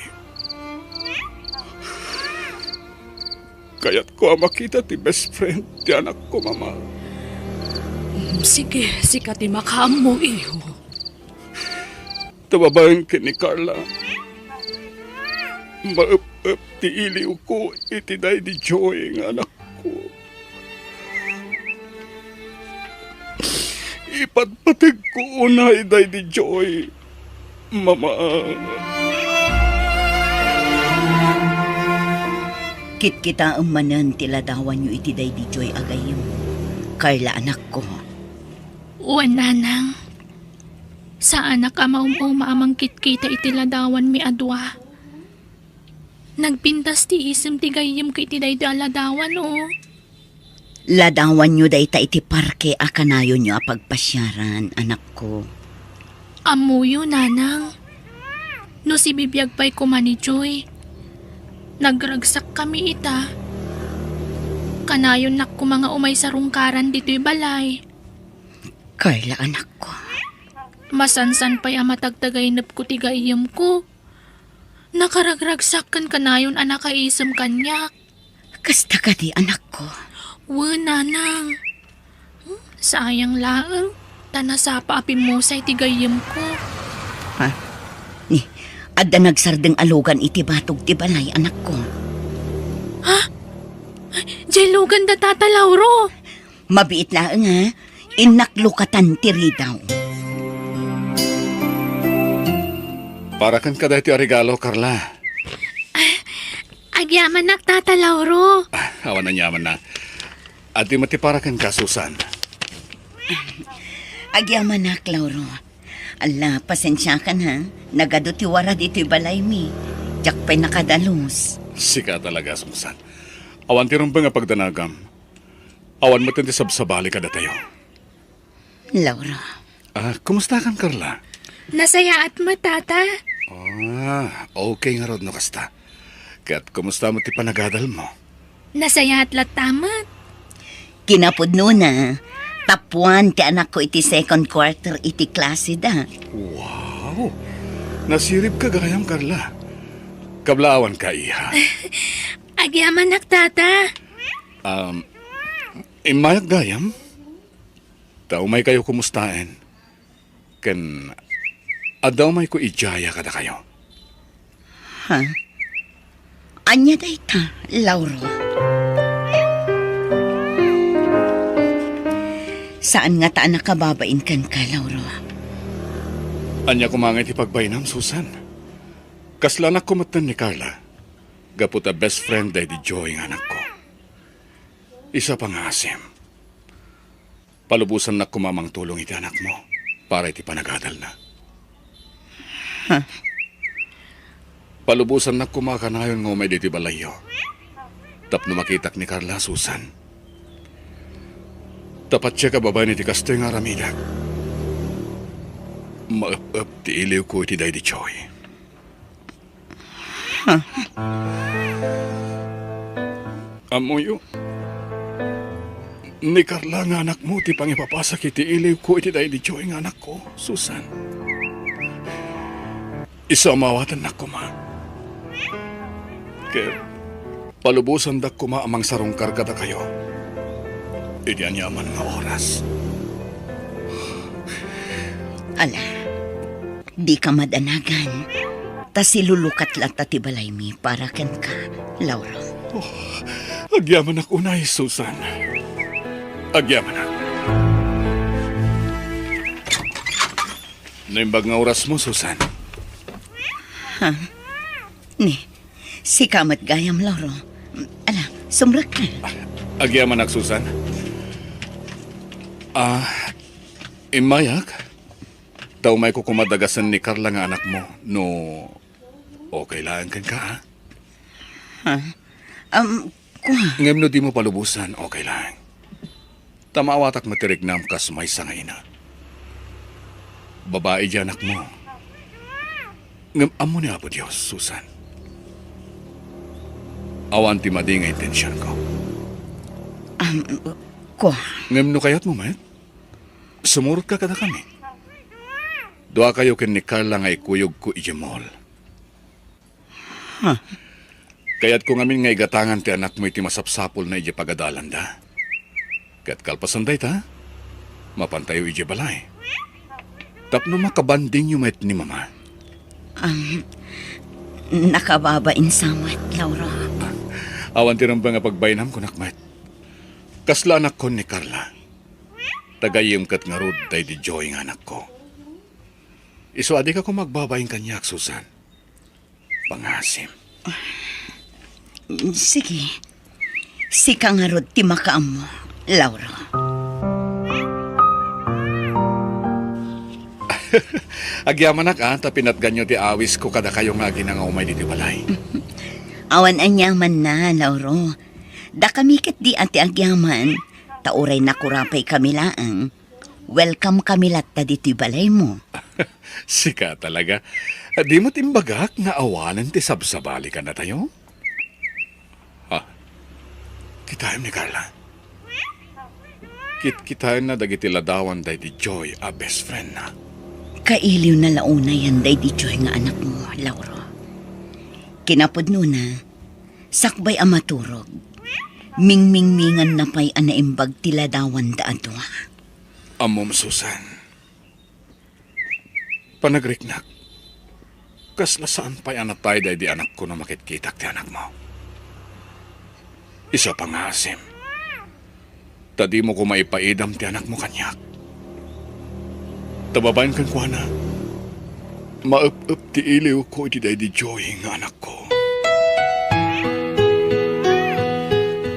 Kayatko a makita ti best friend ti anakko, Mama. Mm, sige, sika ti makaammo, iho. Ta babaen ken ni Carla, maep-ep ti iliwko iti daydi Joy nga anakko. Ipatpategko unay daydi Joy, Mama. Kitkitaem manen ti ladawanyo iti daydi Joy a gayyem, Carla, anakko. Wen, nanang. Saanak a maum-uma a mangkitkita iti ladawanmi a dua. Nagpintas ti isem ti gayyemko iti daytoy a ladawan, o. Ladawanyo dayta iti parke a kanayonyo a pagpasiaran, anakko. Ammoyo, nanang. No sibibiag pay koma ni Joy, nagragsakkami ita. Kanayonnak koma nga umay sarungkaran ditoy balay. Carla, anakko. Masansan pay a matagtagaynepko ti gayyemko. Nakaragragsak ken kanayon a nakaisem kaniak. Kasta kadi, anakko? Wen, nanang. Hmm, sayang laeng, ta nasapa a pimmusay ti gayyemko. Ha? Ni, adda nagsardeng a lugan iti batog ti balay, anakko. Ha? Ay, diay lugan da Tata Lauro. Mabiit laeng, ha? Innak lukatan ti ridaw. Para kenka daytoy a regalo, Carla. Ah, agyamanak, Tata Lauro. Ah, awan aniamanna. Adi met ti para kenka, Susan. Agyamanak, Lauro. Ala, pasensiakan, ha. Nagadu ti wara ditoy balaymi. Diak pay nakadalus. Sika talaga, Susan. Awan ti rumbeng a pagdanagam. Awan met ti sabsabali kadatayo. Lauro. Ah, kumustakan, Carla? Nasayaat met, Tata. Ah, okay ngarud no kasta. Ket kumusta met ti panagadalmo? Nasayaat latta met. Kinapudnona, tapuan ti anakko iti second quarter iti klaseda. Wow! Nasiribka gayam, Carla. Kablaawanka, iha. Agyamanak, Tata. Um, immayak gayam. Ta umaykayo kumustaen. Ken adda umayko idiaya kadakayo. Ha? Ania dayta, Lauro? Saan ngata a nakababain kenka, Lauro. Ania koma ngay ti pagbainam, Susan? Kasla anakko metten ni Carla. Gapu ta best friend daydi Joy nga anakko. Isu a pangngaasim. Palubosannak koma a mangtulong iti anakmo para iti panagadalna. Ha? Palubosannak koma a kanayon nga umay ditoy balayyo. Tapno makitak ni Carla, Susan. Ta patiek a babaen iti kastoy nga aramidek. Maep-ep ti iliwko iti daydi Joy. Ammoyo, ni Carla nga anakmo ti pangipapasak iti iliwko iti daydi Joy nga anakko, Susan. Isu a maawatannak koma. Ket palubosandak koma a mangsarungkar kadakayo iti aniaman nga oras. Ala, dika madanagan, ta silulukat latta ti balaymi para kenka, Lauro. Oh, agyamanak unay, Susan. Agyamanak. Naimbag nga orasmo, Susan. Ha? Ni, sika met gayam, Lauro. Ala, sumrek ka. Agyamanak, Susan. Ah, immayak. Ta umayko koma dagasen ni Carla nga anakmo. No, okay laeng kenka, ha? Ha? Um, kua. Ngem no dimo palubosan, okay laeng. Ta maawatak met ti riknam kas maysa nga ina. Babai ti anakmo. Ngem ammo ni Apo Dios, Susan. Awan ti madi nga intensionko. Um, kua. Ngem no kayatmo met, sumurotka kadakami. Duakayo ken ni Carla nga ikuyogko idiay mall. Huh. Kayatko ngamin nga igatangan ti anakmo iti masapsapulna idiay pag-adalanda. Ket kalpasan dayta, mapantayo idiay balay. Tapno makabandingyo met ni Mama. Um, nakababain sa met, Lauro. Awan ti rumbeng a pagbainam, kunak met. Kasla anakkon ni Carla. Tagayem ket ngarud daydi Joy nga anakko. Isu a dika koma agbabain kaniak, Susan. Pangasim. Sige. Sika ngarud ti makaammo, Lauro. Agyamanak, a, ta pinatganyo ti awisko kadakayo nga agina nga umay ditoy balay. Awan aniamanna, Lauro. Dakami ketdi a ti agyaman, ta uray nakurapay kami laeng. Welcome kami latta ditoy balaymo. Sika talaga. Di met imbagak nga awanen ti sabsabali kadatayo? Ha? Kitaem ni Carla. Kitkitaenna dagiti ladawan daydi Joy a best friendna. Kailiwna la unay daydi Joy nga anakmo, Lauro. Kinapudnona, sakbay a maturog, mingmingminganna pay a naimbag ti ladawanda a dua. Ammom, Susan, panagriknak, kasla saan pay a natay daydi anakko no makitkitak ti anakmo. Isu a pangngaasim, ta dimo koma ipaidam ti anakmo kaniak. Ta babaen kenkuana, maep-ep ti iliwko iti daydi Joy nga anakko.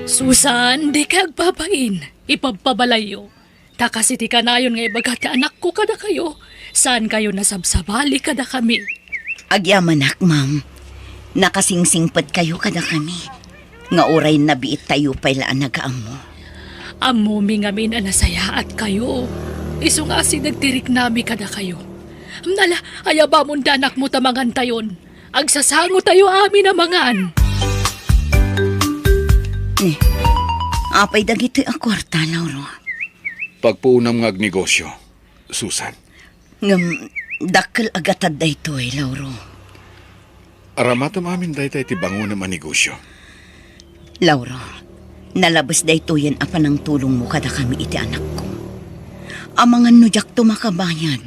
Susan, dika agbabain. Ipabpabalayyo. Ta kas iti kanayon nga ibaga ti anakko kadakayo, saankayo nasabsabali kadakami. Agyamanak, ma'am. Nakasingsingpetkayo kadakami. Nga uray nabiittayo pay la a nagaammo. Ammomi ngamin a nasayaatkayo. Isu nga asideg ti riknami kadakayo. Ala, ayabamon ti anakmo ta mangantayon. Agsasangotayo amin a mangan. Ni, apay dagitoy a kuarta, Lauro? Pagpuonam nga agnegosio, Susan. Ngem, dakkel a gatad daytoy, Lauro. Aramatem amin dayta iti bangonem a negosio. Lauro, nalabes daytoyen a panangtulongmo kadakami iti anakko. Amangan no diakto makabayad.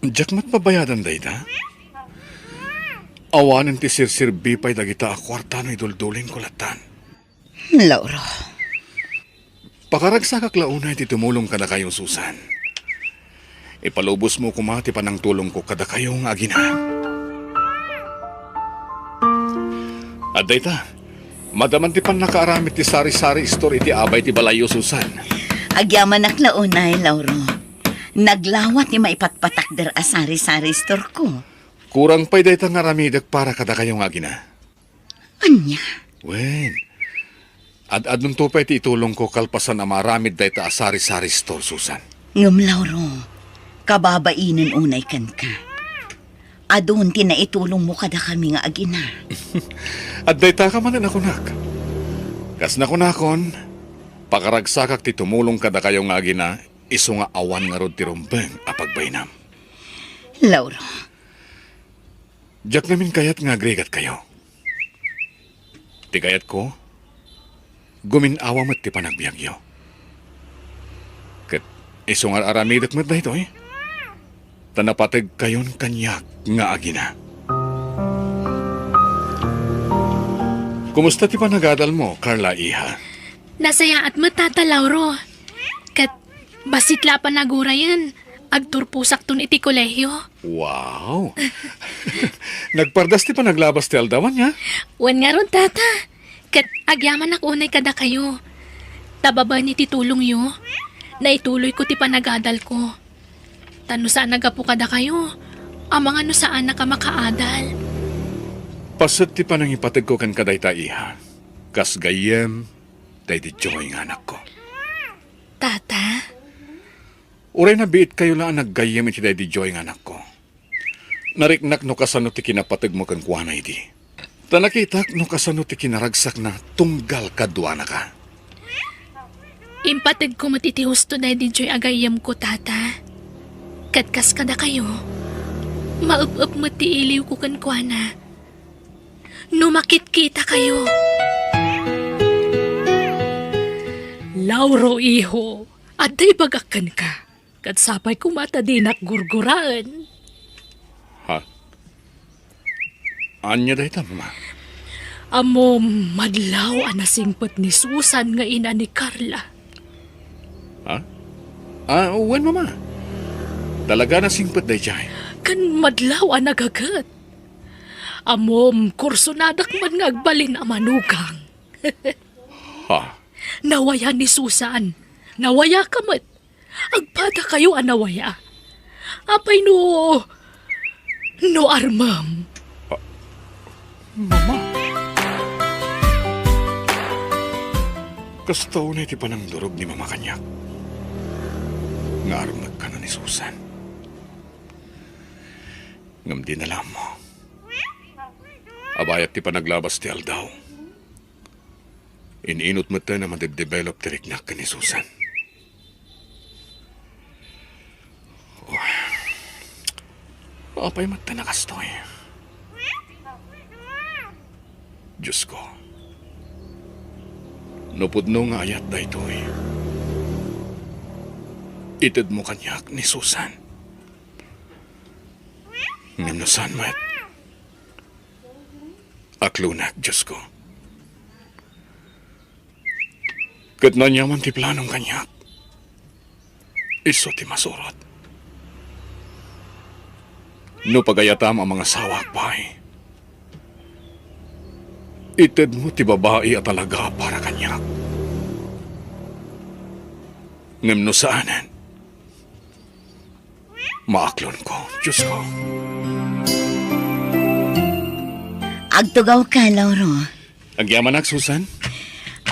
Diak met pabayadan dayta? Awanen ti serserbi pay dagita a kuarta no iduldulingko lattan. Lauro. Pakaragsakak la unay ti tumulong kadakayo, Susan. Ipalubosmo koma ti panangtulongko kadakayo nga agina. Adda ita, madama ti pannakaaramid ti sari-sari store iti abay ti balayyo, Susan. Agyamanak la unay, Lauro. Naglawa ti maipatpatakder a sari-sari store ko. Kurang pay dayta nga aramidek para kadakayo nga agina. Ania? Wen, ad-adunto pay ti itulongko kalpasan a maaramid dayta a sari-sari store, Susan. Ngem, Lauro, kababainen unay kenka. Adun ti naitulongmo kadakami nga agina. Adda itaka manen a kunak. Kas nakunakon, pakaragsakak ti tumulong kadakayo nga agina, isu nga awan ngarud ti rumbeng a pagbainam. Lauro. Diak ngamin kayat nga agrigatkayo. Ti kayatko, gumin-awa met ti panagbiagyo. Ket isu nga ar-aramidek met daytoy, ta napategkayon kaniak nga agina. Kumusta ti panagadalmo, Carla, iha? Nasayaat met, Tata Lauro. Ket bassit la a panagurayen. agturposakton iti kolehio. Wow! Nagpardas ti panaglabas ti aldaw, ania? Wen ngarud, Tata. Ket agyamanak unay kadakayo. Ta babaen iti tulongyo, naituloyko ti panagadalko. Ta no saan a gapu kadakayo, amangan no saanak a makaadal. Paset ti panangipategko kenka dayta, iha. Kas gayyem, daydi Joy nga anakko. Tata? Uray nabiitkayo la a naggayyem iti daydi Joy nga anakko. Nariknak no kasano ti kinapategmo kenkuana idi. Ta nakitak no kasano ti kinaragsakna tunggal kaduanaka. Impategko met iti husto daydi Joy a gayyemko, Tata. Ket kas kadakayo, maep-ep met ti iliwko kenkuana. No makitkitakayo. Lauro, iho, adda ibagak kenka. Ket sapay koma ta dinak gurguraen. Ha? Ania dayta, Mama? Ammom, madlaw a nasingpet ni Susan nga ina ni Carla. Ha? Ah, wen, Mama. Talaga nasingpet daydiay. Ken madlaw a nagaget. Ammom, kursonadak man nga agbalin a manugang. Ha? Nawaya ni Susan. Nawayaka met. Agpadakayo a nawaya. Apay no, no armem? Ah, Mama. Kasta unay ti panangdurog ni Mama kaniak. Nga armekka na ni Susan. Ngem dina la ammo. A bayat ti panaglabas ti aldaw, in-inut metten a madebdevelop ti riknak ken ni Susan. Oh. Apay metten a kastoy? Diosko, no pudno nga ayat daytoy, itedmo kaniak ni Susan. Ngem no saan met, aklonak, Diosko. Ket no aniaman ti planom kaniak, isu ti masurot. No pagayatam a mangasawaak pay, itedmo ti babai a talaga para kaniak. Ngem no saanen, maaklonko, Diosko. Agtugawka, Lauro. Agyamanak, Susan.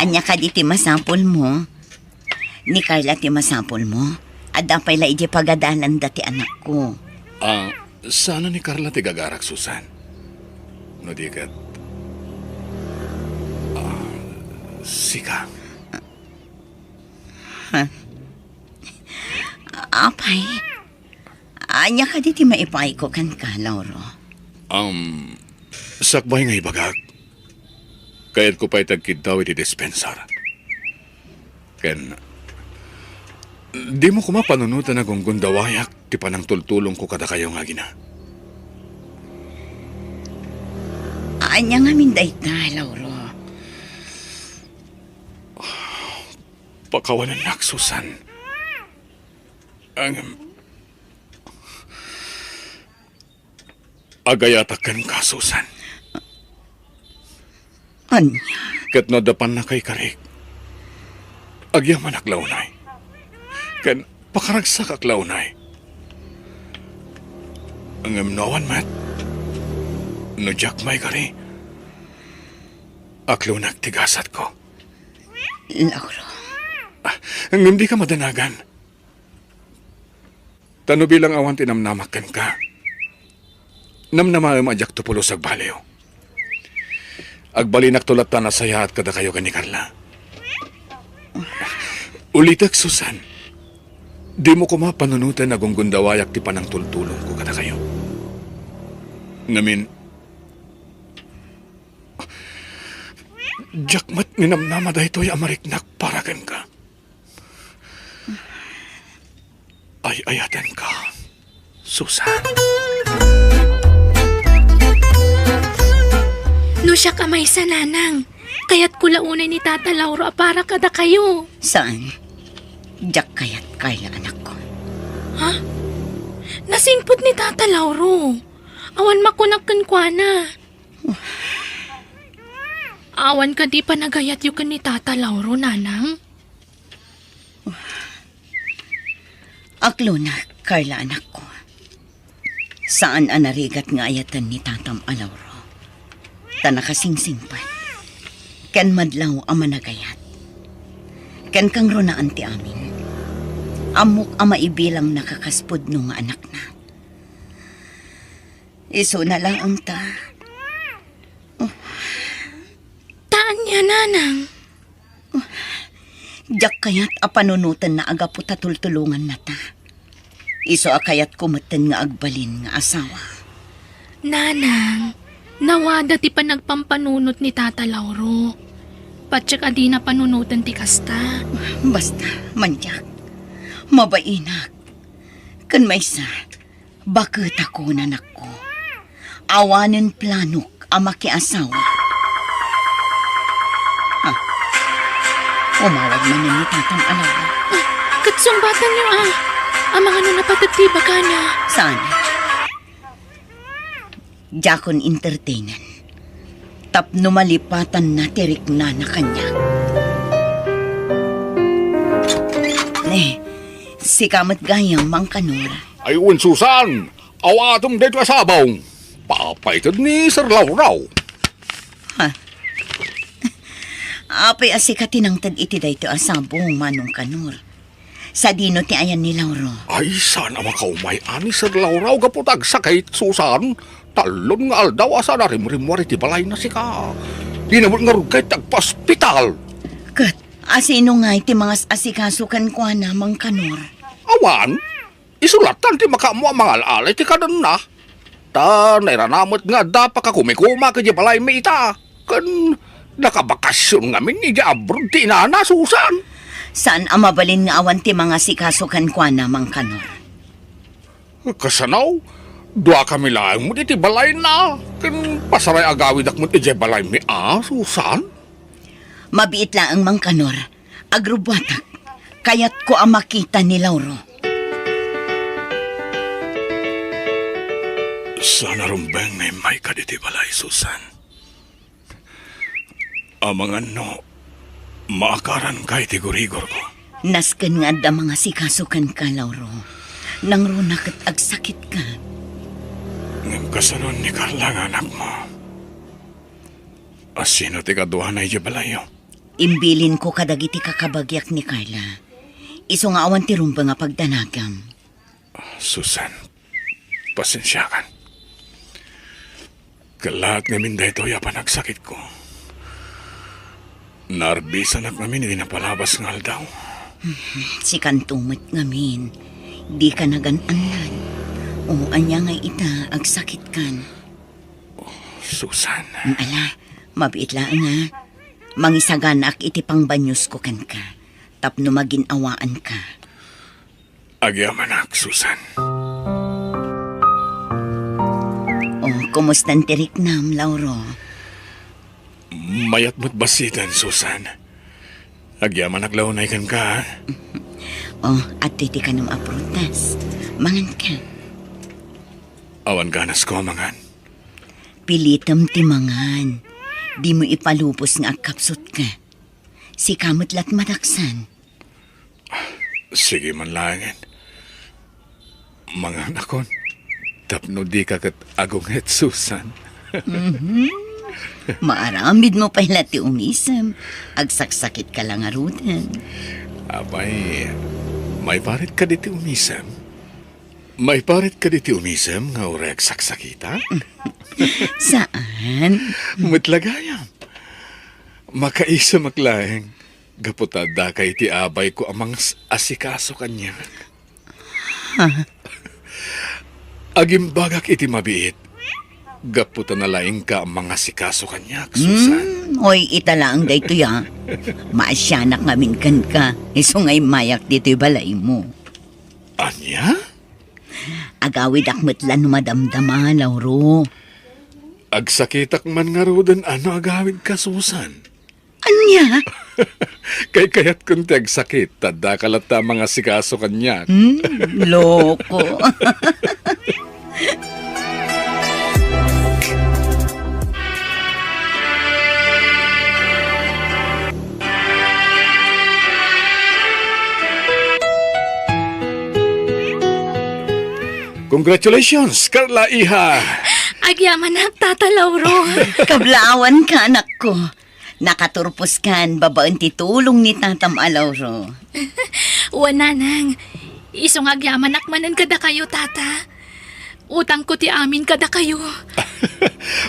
Ania kadi ti masapulmo? Ni Carla ti masapulmo? Adda pay la idiay pagadalanda ti anakko. Ah, saan a ni Carla ti gagarak, Susan? No di ket, ah, sika. Ha? Apay, ania kadi ti maipayko kenka, Lauro? Um, sakbay nga ibagak, kayatko pay ti agkiddaw iti dispensar. Ken, dimo koma panunoten a gunggundawayak ti panangtultulongko kadakayo nga agina. Ania ngamin dayta, Lauro? Pakawanennak, Susan. Ngem, agayatak kenka, Susan. Ania? Ket no adda pannakaikarik, agyamanak la unay. Ken pakaragsakak la unay. Ngem no awan met, no diak maikari, aklonak ti gasatko. Lauro. Ah, ngem dika madanagan. Ta no bilang awan ti namnamak kenka, namnamaem a diakto pulos agbaliw. Agbalinakto latta a nasayaat kadakayo ken ni Carla. Ulitek, Susan, dimo koma panunoten a gunggundawayak ti panangtultulongko kadakayo. Ngamin, diak met ninamnama daytoy a mariknak para kenka. Ay-ayatenka, Susan. No siak a maysa, nanang, kayatko la unay ni Tata Lauro a para kadakayo. Saan? Diak kayat, Carla, anakko. Ha? Nasingpet ni Tata Lauro. Awan makunak kenkuana. Awan kadi panagayatyo ken ni Tata Lauro, Nanang? Aklonak, Carla, anakko. Saan a narigat nga ayaten ni Tatam a Lauro. Ta nakasingsingpet. Ken madlaw a managayat. Ken kangrunaan ti amin. Ammok a maibilangna kas pudno nga anakna. Isuna laeng ta. Ta ania, Nanang? Diak kayat a panunotenna a gapu ta tultulongannata. Isu a kayatko metten nga agbalin nga asawa. Nanang, nawada ti panagpampanunot ni Tata Lauro. Patiek a dina panunoten ti kasta. Basta, Manyak. Mabainak. Ken maysa, baketakon, anakko. Awanen planok a makiasawa. Ah, umawag manen ni Tatang Alaw. Ah, ket sungbatanyo, ah. Amangan no napateg ti ibagana. Saan? Diakon entertainen. Tapno malipatanna ti riknana kaniak. Eh, sika met gayam, Mang Kanor. Ay, wen, Susan! Awatem daytoy a sabong. Papaited ni Sir Lauraw. Ha? Apay a sika ti nangted iti daytoy a sabong, Manong Kanor? Sadino ti ayan ni Lauro? Ay, saan a makaumay a ni Sir Lauraw gapu ta agsakit, Susan. Tallon nga aldaw a saan a rimrimmuar iti balayna sika. Dina met ngarud ket agpa-ospital. Ket asino ngay ti mangas-asikaso kenkuana, Mang Kanor? Awan. Isu lattan ti makaammo a mangal-alay ti kadenna. Ta nairana met nga adda pakakumikuma idiay balaymi ita. Ken nakabakasyon ngamin idiay abroad ti inana, Susan. Saan a mabalin nga awan ti mangasikaso kenkuana, Mang Kanor? Kasano? Duakami laeng met iti balayna. Ken pasaray agawidak met idiay balaymi a, Susan. Mabiit laeng, Mang Kanor. Agrubbuatak. Kayatko a makita ni Lauro. Saan a rumbeng nga immayka ditoy balay, Susan. Amangan no maakaranka iti gurigorko. Nasken nga adda mangasikaso kenka, Lauro. Nangruna ket agsakitka. Ngem kasano ni Carla nga anakmo? Asino ti kaduana idiay balayyo? Imbilinko kadagiti kakabagiak ni Carla. Isu nga awan ti rumbeng a pagdanagam. Susan, pasensiakan. Kellaat ngamin daytoy a panagsakitko. Naarbisanak ngamin iti napalabas nga aldaw. Sikanto met ngamin, dika nagan-annan. O, ania ngay ita, agsakitkan? Susan. Ala, mabiit laeng a. Mangisaganaak iti pangbanyusko kenka, tapno magin-awaanka. Agyamanak, Susan. O, kumustan ti riknam, Lauro? Mayat met bassiten, Susan. Agyamanak la unay kenka, a? O, adtoy ti kanem a prutas. Manganka. Awan ganasko a mangan. Pilitem ti mangan. Dimo ipalubos nga agkapsutka. Sika met la't madaksan. Sige man laengen. Manganakon. Tapno dika ket agunget, Susan. Mhm. Maaramidmo pay la ti umisem. Agsaksakitka la ngaruden. Apay, maiparit kadi ti umisem? Maiparit kadi ti umisem nga uray agsaksakitak? Saan. Met la gayam. Makaisemak laeng, gapu ta addaka iti abayko a mangas-asikaso kaniak. Ha? Agimbagak iti mabiit, gapu ta nalaingka a mangasikaso kaniak, Susan. Hmm, oy, ita laeng daytoy, a. Maasianak ngamin kenka, isu nga immayak ditoy balaymo. Ania? Agawidak met la no madamdama, Lauro. Agsakitak man ngaruden a no agawidka, Susan. Ania? Kaykayatkon ti agsakit, ta addaka latta a mangasikaso kaniak. Hmm, loko. Congratulations, Carla, iha! Agyamanak, Tata Lauro. Kablaawanka, anakko. Nakaturposkan babaen ti tulong ni Tatam a Lauro. Wen, Nanang. Isu nga agyamanak manen kadakayo, Tata. Utangko ti amin kadakayo.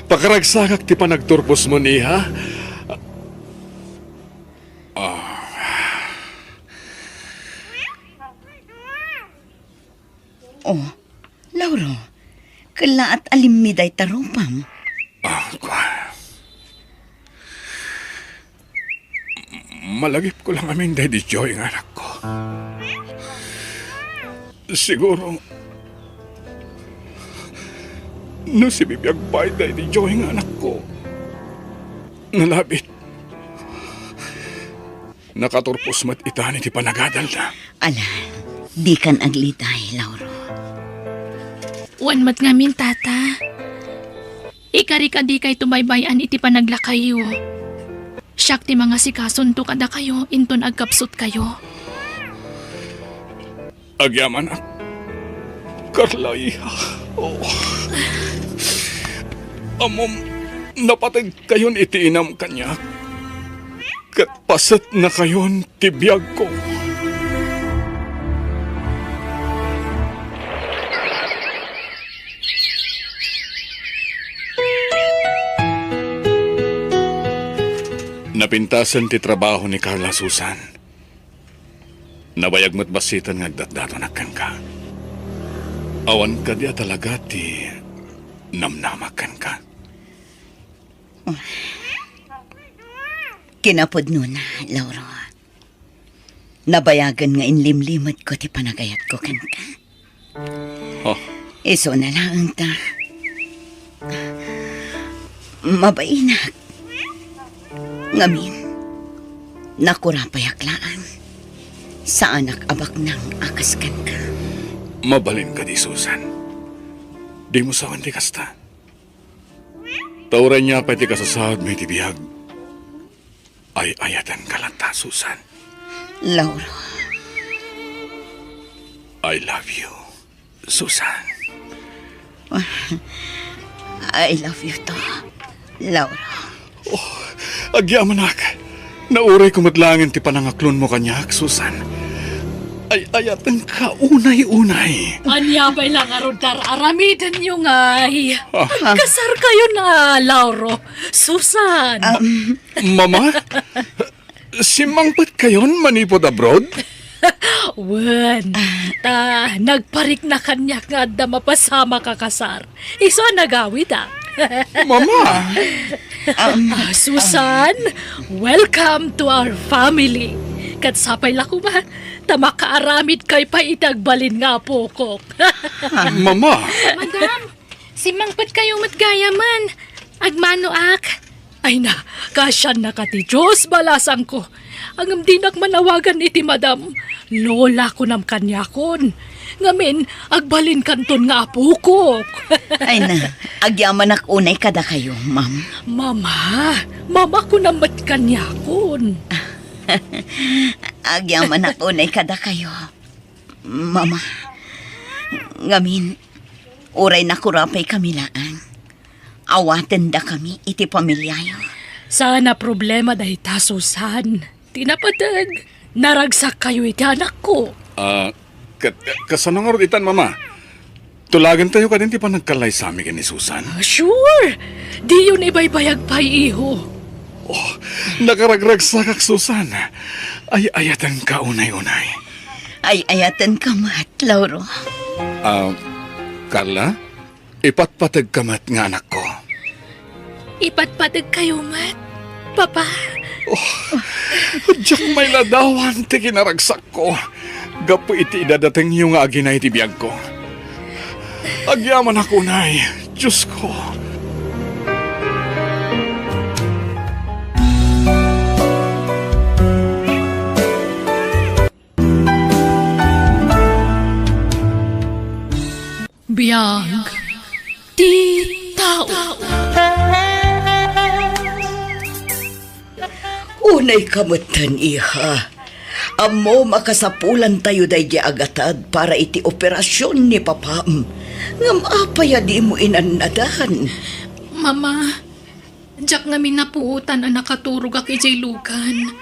Pakaragsakak ti panagturposmo, iha. Ah. Oh, Lauro, kellaat a limmi dayta rupam. Ah, kua. Malagipko lang amin daydi Joy nga anakko. Siguro, no sibibiag pay daydi Joy nga anakko, nalabit. Nakaturpos met ita iti panagadalna. Ala, dikan aglitay, Lauro. Wen met ngamin, Tata. Ikarik a dikayto baybay-an iti panaglakayo. Siak ti mangasigasonto kadakayo inton agkapsutkayo. Agyamanak, Carla, iha. Oh. Ammom, napateg kayon iti inam kaniak, ket paset na kayon ti biagko. Napintasen ti trabaho ni Carla, Susan. Nabayag met bassit nga agdatdatonak kenka. Awan kadi a talaga ti namnamak kenka. Kinapudnona, Lauro. Nabayagen nga inlimlimetko ti panagayatko kenka. Oh. Isuna laeng ta. Mabainak. Ngamin, nakurapayak laeng. Saanak a baknang a kas kenka. Mabalin kadi, Susan. Dimo sawen ti kasta. Ta uray ania pay ti kasasaadmi iti biag, ay-ayatenka latta, Susan. Lauro. I love you, Susan. I love you too, Lauro. Oh, agyamanak. Naurayko met laengen ti panangaklonmo kaniak, Susan. Ay-ayatenka unay-unay. Ania pay la ngarud ti ar-aramidenyo ngay? Ah. Agkasarkayon a, Lauro, Susan. Um. Mama? Simmangpetkayon manipud abroad? Wen, ta nagparikna kaniak nga adda mapasamak a kasar. Isu a nagawid, a. Mama! Um, ah, Susan, welcome to our family. Ket sapay la koma, ta makaaramidkayo pay iti agbalin nga apokok. Mama! Madam, simmangpetkayo met gayamen. Agmanoak. Ay na, kaasiannaka ti Dios, balasangko. Ngem dinak manawagan iti madam. Lola kunam kaniakon. Ngamin, agbalinkanton nga apokok. Ay na, agyamanak unay kadakayo, ma'am. Mama, mama kunam met kaniakon. Agyamanak unay kadakayo. Mama, ngamin, uray nakurapaykami laeng, awatendakami iti pamiliayo. Saan a problema dayta, Susan. Ti napateg, naragsakkayo iti anakko. Ah, ket, kasano ngarud itan, Mama? Tulagentayo kadin ti panagkallaysami ken ni Susan? Ah, sure! Diyon ibaybayag pay, iho. Oh, nakaragragsakak, Susan. Ay-ayatenka unay-unay. Ay-ayatenka met, Lauro. Ah, Carla, ipatpategka met nga anakko. Ipatpategkayo met, Papa. Oh, diak mailadawan ti kinaragsakko gapu iti idadatengyo nga agina iti biagko. Agyamanak unay, Diosko. Unayka metten, iha. Ammom a kasapulantayo daydi agatad para iti operasion ni papam. Ngem apay a dimo inannadan? Mama, diak ngamin napuotan a nakaturogak idiay lugan.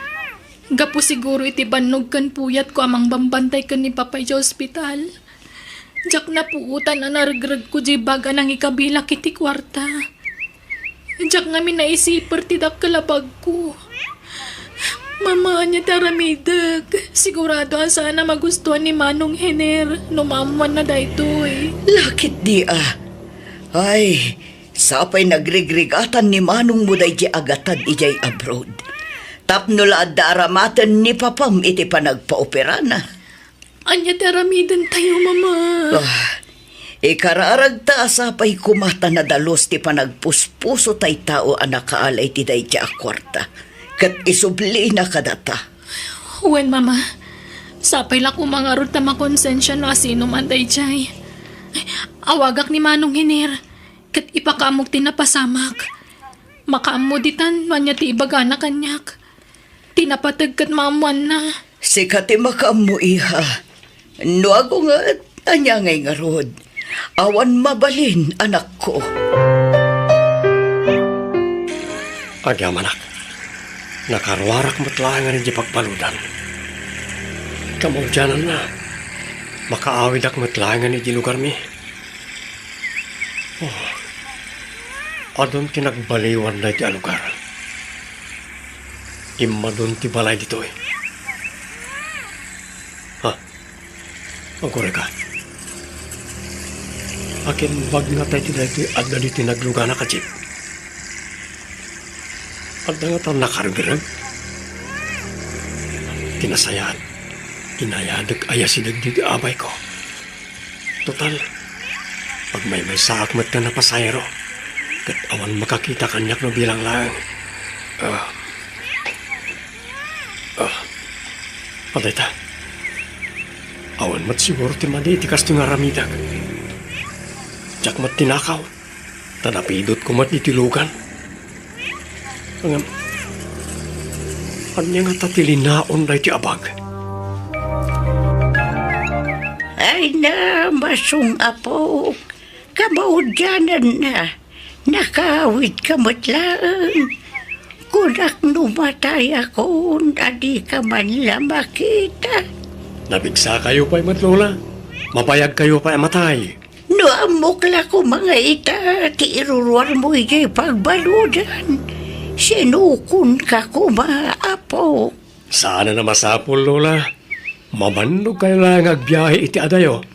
Gapu siguro iti bannog ken puyatko a mangbambantay ken ni Papa idiay ospital. Diak napuotan a naregregko diay bag a nangikabilak iti kuarta. Diak ngamin naisiper ti dakkel a bagko. Mama, ania ti aramidek? Sigurado a saan a magustuan ni Manong Hener no maammuanna daytoy. Lakit di a. Ay, sapay nagrigrigatan ni manongmo daydi agatad idiay abroad. Tapno la adda aramaten ni papam iti panagpaoperana. Ania ti aramidentayo, Mama? Ah, ikararagta a sapay koma ta nadalus ti panagpuspuso tay tao a nakaala iti daydi a kuarta, ket isublina kadata. Wen, Mama. Sapay la koma ngarud ta makonsensia no asino man daydiay. Awagak ni Manong Hiner, ket ipakaammok ti napasamak. Makaammo ditan no ania ti ibagana kaniak. Ti napateg ket maammoanna. Sika ti makaammo, iha. No agunget, ania ngay ngarud? Awan mabalin, anakko. Agyamanak, nakaruarak met laengen idiay pagbaludan. Kamaudiananna, makaawidak met laengen idiay lugarmi. Oh. Adun ti nagbaliwan daytoy a lugar. Immadun ti balay ditoy. Ha? Aguray ka. Akin bagna tay ti daytoy adda ditoy nagluganak a jeep. Adda ngata nakaregreg. Ti nasayaat, inayadek a yasideg ditoy abayko. Total, agmaymaysaak met ta napasahero, ket awan makakita kaniak no bilang laeng. Ah. Ah. Adayta. Awan met siguro ti madi iti kastoy nga aramidek. Diak met tinakaw. Ta napidotko met iti lugan. Ngem, ania ngata ti linaon daytoy a bag? Ay na, masong apok, kamaudiananna, nakaawidka met laeng. Kunak no matayakon a dika man la makita. Napigsakayo pay met, Lola. Mabayagkayo pay a matay. No ammok la koma nga ita ti iruruarmo idiay pagbaludan, sinukonka koma, apo. Saanen a masapul, Lola. Mamannogkayo laeng nga agbiahe iti adayo.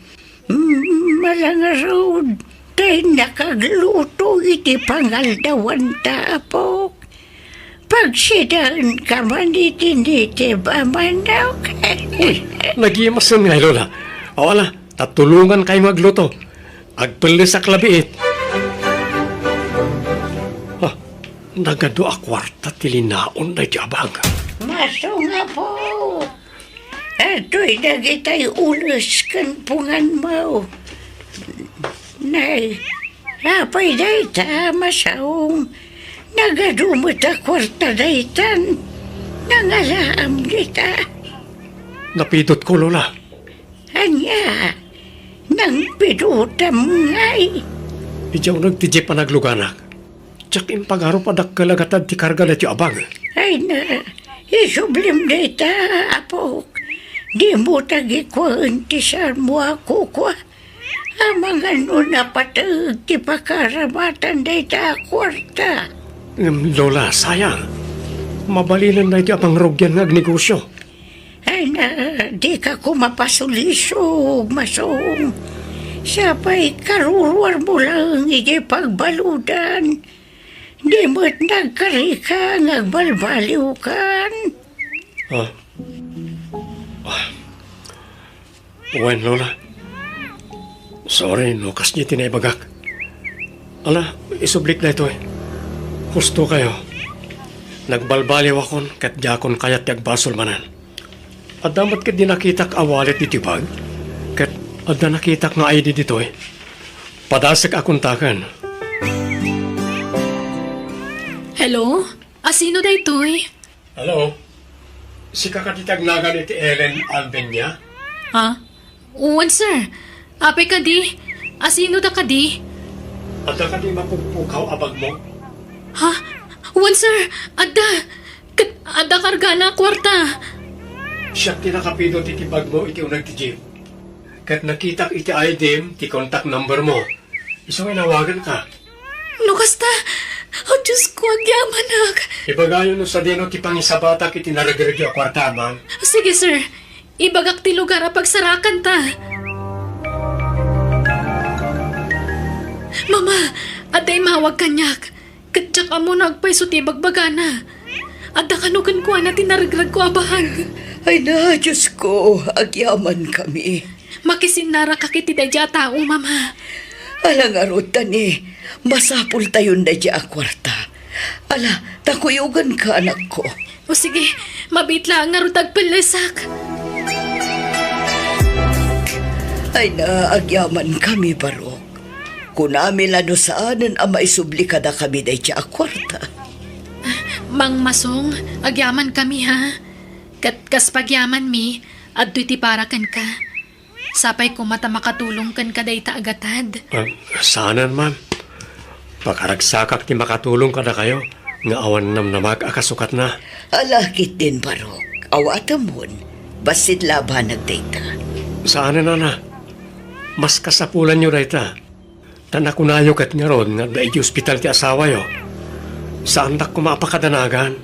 Mm, malangarud, tay nakagluto iti pangaldawanta, apo. Pagsidaenka man iti nitib a manok. Uy, nagimasen ngay, Lola. O, ala, ta tulongankayo nga agluto. Agpellesak la biit. Ah, nagadu a kuarta ti linaon daydi a bag. Masong, apo. Adtoy dagitay ules ken punganmo. Nay, apay dayta, masong? Nagadu met a kuarta daytan. Nangalaam dita. Napidotko, Lola. Ania? Nangpidotam ngay? Idiay uneg ti jeep a nagluganak. Diak impagarup a dakkel a gatad ti karga daytoy a bag. Ay na, isublim dayta, apok. Dimo tagikuaen ti saanmo a kukua. Amangan no napateg ti pakaramatan dayta a kuarta. Ngem, Lola, sayang. Mabalinen daytoy a pangrugian nga agnegosio. Ay na, dika koma pasulisog, masong. Sapay karuruarmo laeng idiay pagbaludan. Di met nagkarika nga agbalbaliwkan. Ah. Ah. Wen, Lola. Sorry no kasdi ti naibagak. Ala, isublik daytoy. Husto kayo. Nagbalbaliwakon ket diakon kayat ti agbasol manen. Adda met ketdi nakitak a wallet iti bag, ket adda nakitak nga I D ditoy. Padasek a kontaken. Hello? Asino daytoy? Hello? Sika kadi ti agnagan iti Ellen Albenia? Ha? Wen, sir. Apay kadi? Asino da kadi? Adda kadi mapukpukaw a bagmo? Ha? Wen, sir. Adda. Ket adda kargana a kuarta. Siak ti nakapidot iti bagmo iti uneg ti jeep. Ket nakitak iti I D-m ti contact number mo. Isu nga inawaganka. No kasta, oh, Diosko, agyamanak. Ibagayo no sadino ti pangisabatak iti naregregyo a kuarta, ma'am. Sige, sir. Ibagak ti lugar a pagsarakanta. Mama, adda immawag kaniak. Ket diak ammo no agpayso ti ibagbagana. Adda kano kenkuana ti naregregko a bag. Ay na, Diosko, agyamankami. Makisinnarakak iti daydiay a tao, Mama. Ala ngarud, Tani, masapultayon daydiay a kuarta. Ala, ta kuyoganka, anakko. O sige, mabiit laeng ngarud ta agpellesak. Ay na, agyamankami, Barok. Kunami la no saanen a maisubli kadakami daydiay a kuarta. Mang Masong, agyamankami, ha? Ket kas pagyamanmi, adtoy ti para kenka. Sapay koma ta makatulong kenka dayta a gatad. Ah, saanen, ma'am. Pakaragsakak ti makatulong kadakayo nga awan namnamag a kasukatna. Ala ketdin, Barok. Awatemon. Bassit la a banag dayta. Saanen, nana. Mas kasapulanyo dayta. Ta nakunayo ket ngarud nga adda iti ospital ti asawayo. Saandak koma a pakadanagan.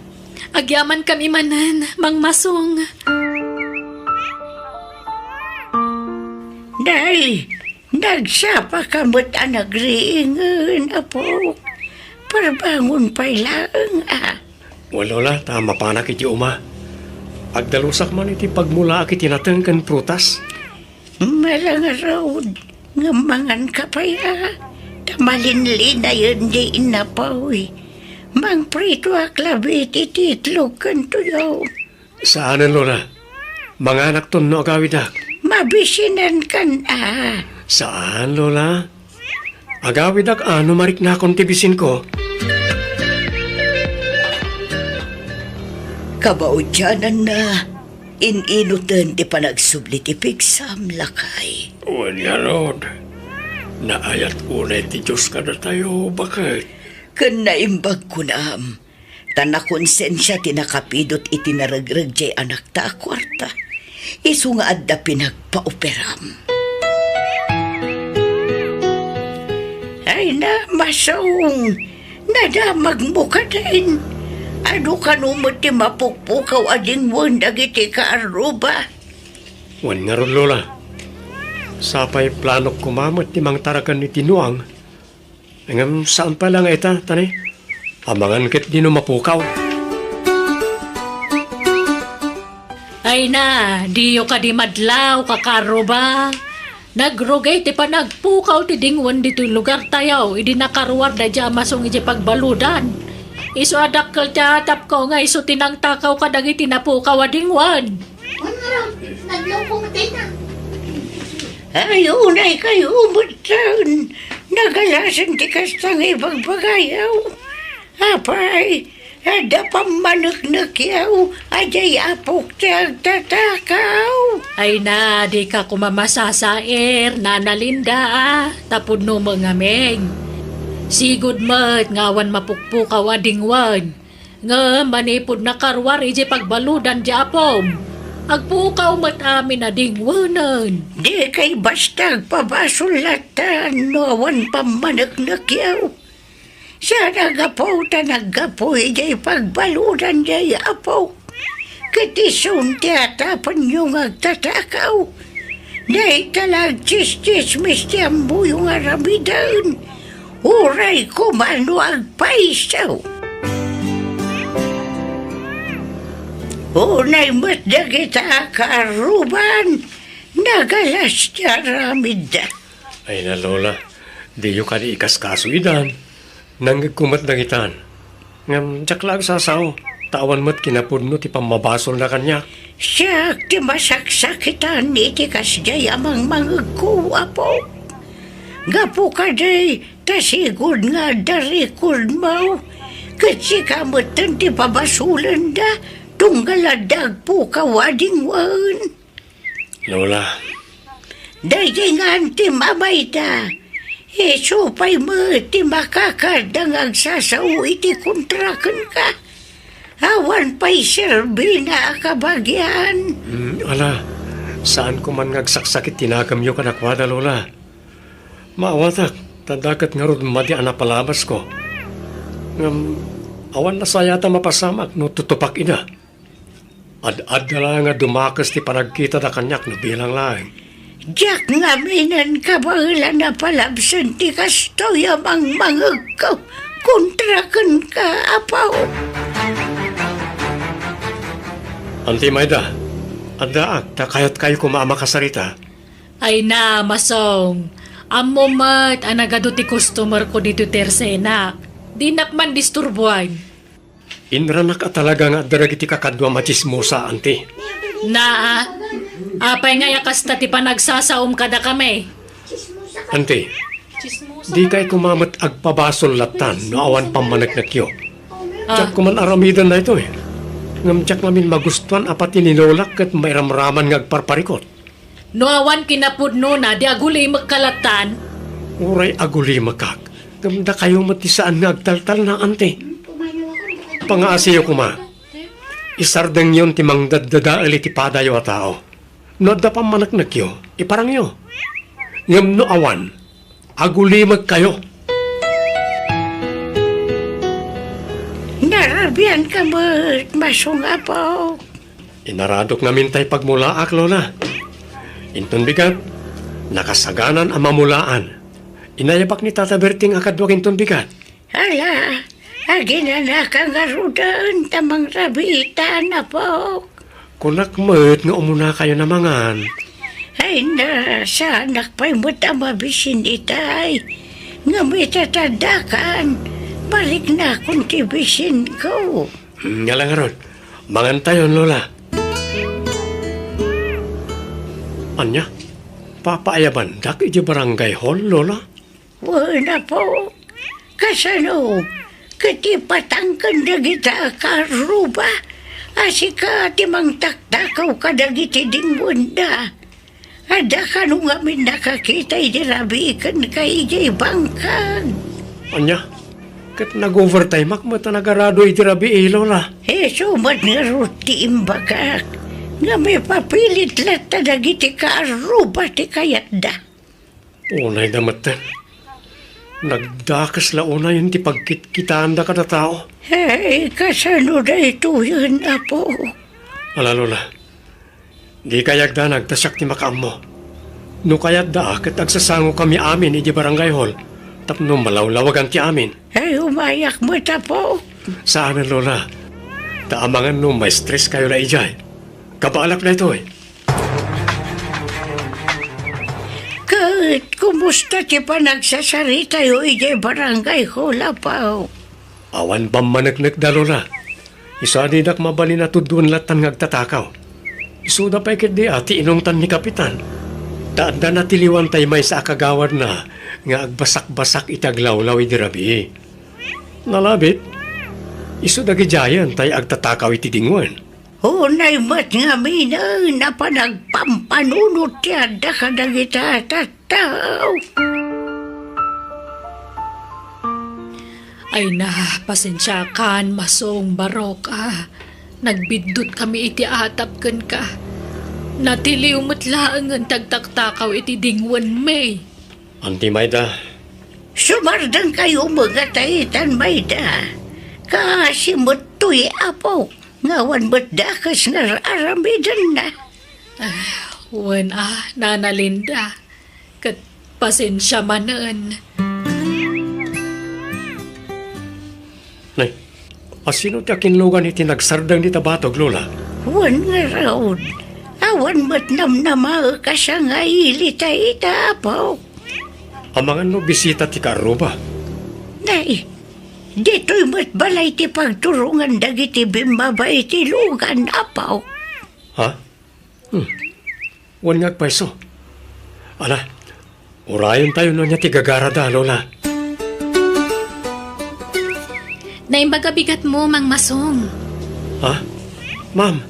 Agyamankami manen, Mang Masong. Nay, nagsapaka met a nagriingen, apo. Parbangon pay laeng, a. Wen, Lola, ta mapanak iti uma. Agdalusak man iti pagmulaak iti nateng ken prutas. Ala ngarud, ngem manganka pay, a, ta malinlinayen diay innapoy. Mangpritoak labi iti itlog ken tuyo. Saanen, Lola. Manganakton no agawidak. Mabisinankan, a. Saan, Lola. Agawidak a no mariknakon ti bisinko. Kabaudiananna, in-inoten ti panagsubli ti pigsam, lakay. Wen ngarud, naayat unay ti Dios kadatayo, baket. Ken naimbag kunam, ta nakonsensia ti nakapidot iti naregreg diay anakta a kuarta, isu nga adda pinagpaoperam. Ay na, Masong, nadamagmo kadin. Adu kano met ti mapukpukaw a dingwen dagiti kaarruba? Wen ngarud, Lola. Sapay planok koma met ti mangtaraken iti nuang. Ngem saan pay la nga ita, Tani. Amangan ketdi no mapukaw. Ay na, diyo kadi madlaw, kakaarruba. Nagrugay ti panagpukaw ti dingwen ditoy lugartayo idi nakaruar daydiay a Masong idiay pagbaludan. Isu a dakkel ti atapko nga isu ti nangtakaw kadagiti napukaw a dingwen. Wen ngarud, nadlawko met ita. Ay, unay kayo metten. Nagalasen ti kasta nga ibagbagayo. Apay, adda pammaneknekyo a diay apok ti agtatakaw. Ay na, dika koma masasair, Nana Linda, a, ta pudno met ngamin. Sigud met nga awan mapukpukaw a dingwen. Ngem manipud nakaruar idiay pagbaludan ti apom, agpukaw met amin a dingwenen. Dikay basta agpabasol latan no awan pammaneknekyo. Saan a gapu ta naggapu idiay pagbaludan diay apok. Ket isun ti atapenyo nga agtatakaw. Dayta la agtsistsismis ti ammoyo nga aramiden. Uray koma no agpayso. Unay met dagita a kaarruban, nagalas ti aramidda. Ay na, Lola, diyo kadi ikaskaso idan. Nangngegko met dagitan. Ngem diak la agsasao, ta awan met kinapudno ti pammabasolna kaniak. Siak ti masaksakitan iti kasdiay a mangmangegko, Apo. Gapu kadi ta sigud nga adda recordmo, ket sika metten ti pabasolenda tunggal adda agpukaw a dingwen. Lola. Daydi nga antim a mayda, isu pay met ti makakadda nga agsasao iti kontra kenka. Awan pay serbina a kabagian. Hmm, ala, saanko man nga agsaksakit ti nagemyo kadakuada, Lola. Maawatak, ta adda ket ngarud madi a napalabasko. Ngem, awan nasayaat a mapasamak no tutupak ida. Ad-adda laeng a dumakes ti panagkitada kaniak no bilang laeng. Diak ngaminen kabaelan a palabsen ti kastoy a mangmangegko kontra kenka, Apo. Anti Mayda, addaak ta kayatkayo koma a makasarita. Ay na, Masong. Ammo met a nagadu ti customer ko ditoy tersenak. Dinak man disturbuan. Inranak a talaga nga adda dagiti kakaduam a tsismosa, anti. Naa, apay ngay a kasta ti panagsasaom kadakami? Anti, dikay koma met agpabasol lattan no awan pammaneknekyo. Ah. Diak koman aramiden daytoy. Ngem diak ngamin magustuan a pati ni Lolak ket mairamraman nga agparparikot. No awan kinapudnona, di agulimekka lattan. Uray agulimekak, ngem dakayo met ti saan nga agtaltalna, anti. Pangaasiyo koma. Isardengyon ti mangdaddadael iti padayo a tao. No adda pammaneknekyo, iparangyo. Ngem no awan, agulimekkayo. Narabianka met, Masong Apo. Inaradok ngamin tay pagmulaak, Lola. Inton bigat, nakasaganan a mamulaan. Inayabak ni Tata Berting a kaduak inton bigat. Ala, aginanaka ngaruden ta mangrabiitan, Apok. Kunak met nga umunakayon a mangan. Ay na, saanak pay met a mabisin itay. Ngem ita ta addakan, mariknakon ti bisinko. Hmm, ngala ngarud, mangantayon, Lola. Ania? Papaayabandak iti barangay hall, Lola? Wen, Apo. Kasano? Ket ipatangken dagita a kaarruba a sika ti mangtaktakaw kadagiti dingwenda. Adda kano ngamin nakakita idi rabii kenka idiay bangkag? Ania? Ket nag-overtimeak met a nagarado idi rabii, Lola. Isu met ngarud ti imbagak nga mapapilit latta dagiti kaarruba ti kayatda. Unayda metten. Nagdakes la unayen ti pagkitkitaanda kada tao. Hey, kasano daytoyen, Apo? Ala, Lola. Dikay agdanag ta siak ti makaammo. No kayatda, ket agsasangokami amin idiay barangay hall tapno malawlawagan ti amin. Ay, umayak met, Apo. Saanen, Lola. Ta amangan no ma-stress kayo la idiay. Kabaalak daytoy. Ket kumusta ti panagsasaritayo idiay barangay hall, Apo? Awan pammaneknekda, Lola. Isu a didak mabalin a tuddoen lattan nga agtatakaw. Isuda pay ketdi a ti inungtan ni Kapitan. Ta adda natiliwan tay maysa a kagawadna nga agbasakbasak iti aglawlaw idi rabii. Nalabit, isu dagidiayen tay agtatakaw iti dingwen. Unay met ngaminen a panagpampanunot ti adda kadagita a tattao. Ay na, pasensiakan, Masong Barok, a. Nagbiddutkami iti atap kenka. Natiliw met laengen ti agtaktakaw iti dingwenmi. Anti Mayda. Sumardengkayo met a taitan, Mayda. Kaasi met toy, Apo, nga awan met dakes nga ar-aramidenna. Ah, wen a, Nana Linda. Ket pasensia manen. Nay, asino ti akinlugan iti nagsardeng dita batog, Lola? Wen ngarud, awan met namnamaek a sangaili ta ita, Apo. Amangan no bisita ti kaarruba? Nay, ditoy met balay ti pagturongan dagiti bimmaba iti lugan, Apo. Ha? Hmm. Wen nga agpayso. Ala, urayentayo no ania ti gagarada, Lola. Naimbag a bigatmo, Mang Masong. Ha? Ma'am,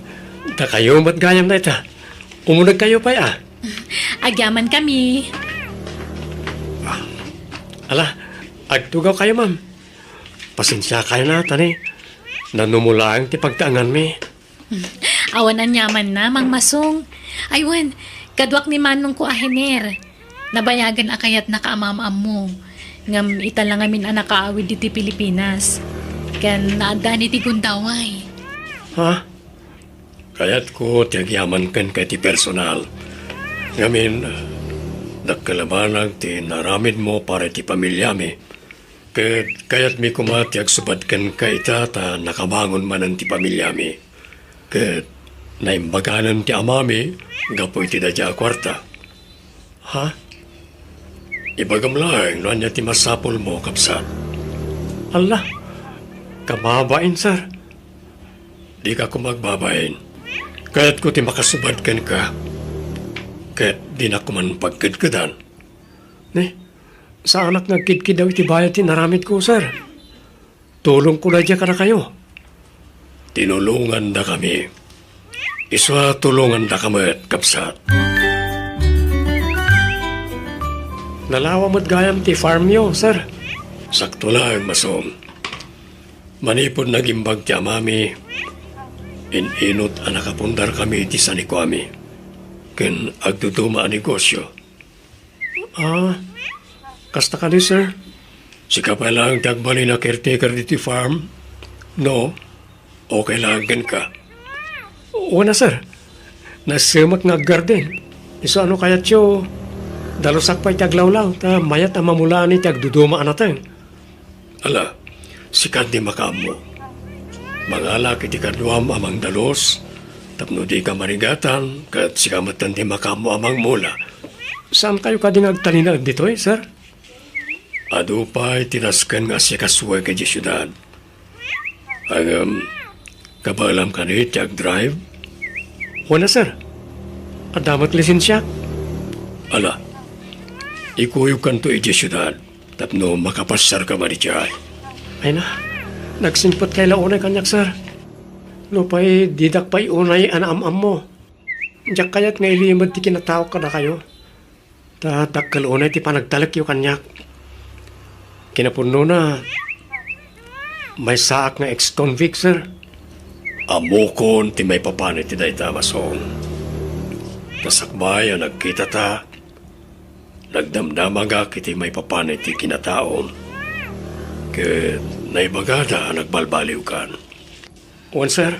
dakayo met gayam dayta. Umunegkayo pay a. Agyamankami. Ala, agtugawkayo, ma'am. Pasensiakayo a, ta ni, nanumo laeng ti pagtaenganmi. Awan aniamanna, Mang Masong. Ay wen, kaduak ni manongko a Hener. Nabayagen a kayatnaka a maam-ammo. Ngem ita la ngamin a nakaawid ditoy Pilipinas. Ken naaddaan iti gundaway. Ha? Kayatko ti agyaman kenka iti personal. Ngamin, dakkel a banag ti naaramidmo para iti pamiliami. Ket kayatmi koma ti agsubad kenka ita ta nakabangon manen ti pamiliami. Ket naimbaganen ti amami gapu iti dayta a kuarta. Ha? Ibagam laeng no ania ti masapulmo, kabsat. Alla, kababain, sir. Dika koma agbabain. Kayatko ti makasubad kenka. Ket dinak koman pagkedkedan. Ni, saanak nga agkidkidaw iti bayad ti inaramidko, sir. Tulongko daydiay kadakayo. Tinulongandakami. Isu a tulongandaka met, kabsat. Nalawa met gayam ti farmyo, sir. Sakto laeng, Masong. Manipud nagimbag ti amami, in-inut a nakapundarkami iti sanikuami ken agduduma a negosio. Ah, kasta kadi, sir? Sika pay laeng ti agbalin a caretaker ditoy farm? No? Okay laeng kenka? Wen a, sir. Nasemek nga aggarden. Isu a no kayatyo, dalusak pay ti aglawlaw, ta mayat a mamulaan iti agduduma a nateng. Ala, sika ti makaammo. Mangalak iti kaduam a mangdalus, tapno dika marigatan, ket sika metten ti makaammo a mangmula. Saankayo kadi nga agtalinaed ditoy, sir? Adu pay ti nasken nga asikasuek idiay siudad. Ngem, kabaelam kadi ti agdrive? Wen a, sir. Adda met lisensiak. Ala, ikuyogkanto idiay siudad tapno makapasiarka madi idiay. Ay na, nagsingpetkay la unay kaniak, sir. Nupay didak pay unay a naam-ammo, diak kayat nga ilimed ti kinataok kadakayo. Ta dakkel unay ti panagtalekyo kaniak. Kinapudnona, maysaak nga ex-convict, sir. Ammokon ti maipapan iti dayta, Masong. Ta sakbay a nagkitata, nagdamdamagak iti maipapan iti kinataom. Ket naibagada a nagbalbaliwkan. Wen, sir.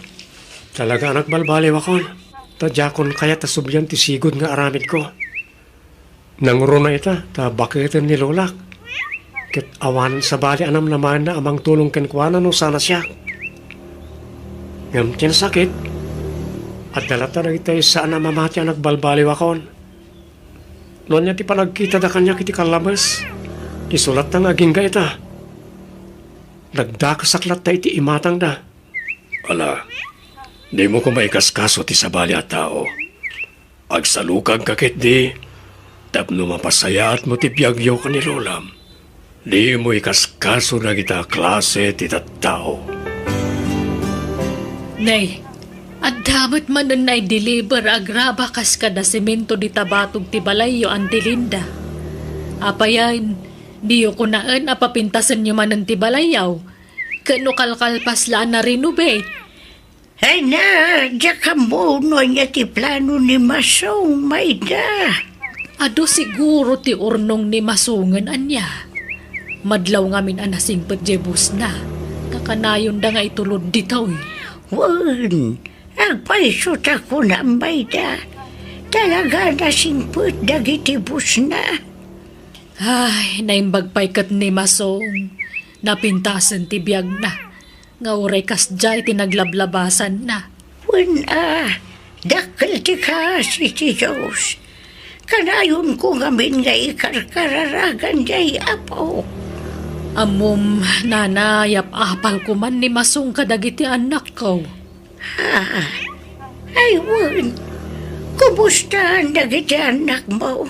Talaga a nagbalbaliwakon. Ta diakon kayat a sublian ti sigud nga aramidko. Nangruna ita ta baketen ni lolak. Ket awan sabali a namnamaenna a mangtulong kenkuana no saan a siak. Ngem ti nasakit, adda latta dagiti saan a mamati a nagbalbaliwakon. No ania ti panagkitada kaniak iti kallabes, isu latta nga agingga ita. Nagdakasak latta iti imatangda. Ala, dimo koma ikaskaso ti sabali a tao. Agsalukagka ketdi tapno mapasayaatmo ti biagyo ken ni lolam. Dimo ikaskaso dagita klase ti tattao. Nay, adda met manen naideliver a graba kas kada semento dita batog ti balayyo, Auntie Linda. Apayen, diyo kunaen a papintasenyo manen ti balayyaw? Ken no kalkalpas la a na-renovate? Ay na, diak ammo no ania ti plano ni Masong, Mayda. Adu siguro ti urnong ni Masongen ania. Madlaw ngamin a nasingpet diay busna. Kakanayonda nga itulod ditoy. Wen, agpayso ta kunam, Mayda. Talaga a nasingpet dagiti busna. Ay, naimbag pay ket ni Masong. Napintasen ti biagna. Nga uray kasdiay ti naglablabasanna. Wen a, dakkel ti kaasi ti Dios. Kanayonko ngamin nga ikarkararagan diay Apo. Ammom, nana, yap-apalko man ni Masong kadagiti annakko. Ha? Ay, wen. Kumustaan dagiti annakmo?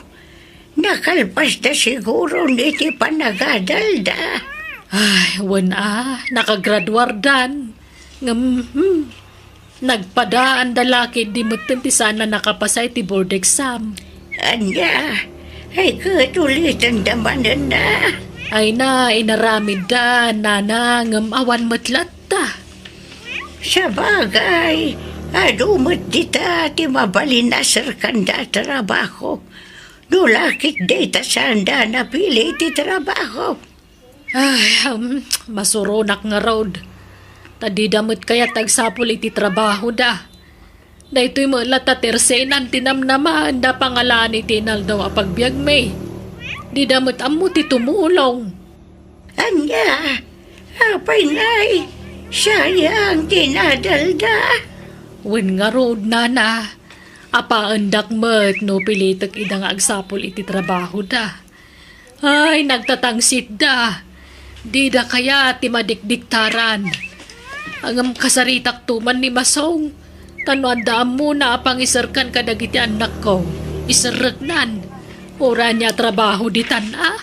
Nakalpasda siguron iti panagadalda. Ay, wen a, nakagraduardan. Ngem, hmm, Nagpadaanda la ketdi metten ti saan a nakapasa iti board exam. Ania? Ay, ket ulitenda manenna? Ay na, inaramidda, nana, ngem awan met latta. Sabagay, adu met dita ti mabalin a serkanda a trabaho. No la ket dayta saanda a napili ti trabaho. Ay, um, masuronak ngarud. Ta dida met kayat agsapul iti trabahoda. Daytoy met latta ti ersenan ti namnamaenda pangalaan iti inaldaw a pagbiagmi. Dida met ammo ti tumulong. Ania? Apay ngay? Sayang ti nadalda. Wen ngarud, nana. Apaendak met no pilitek ida nga agsapul iti trabahoda. Ay, nagtatangsitda. Dida kayat ti madikdiktaran. Ngem kasaritakto man ni Masong. Ta no adda ammona a pangiserkan kadagiti annakko, iserreknan. Uray ania a trabaho ditan a?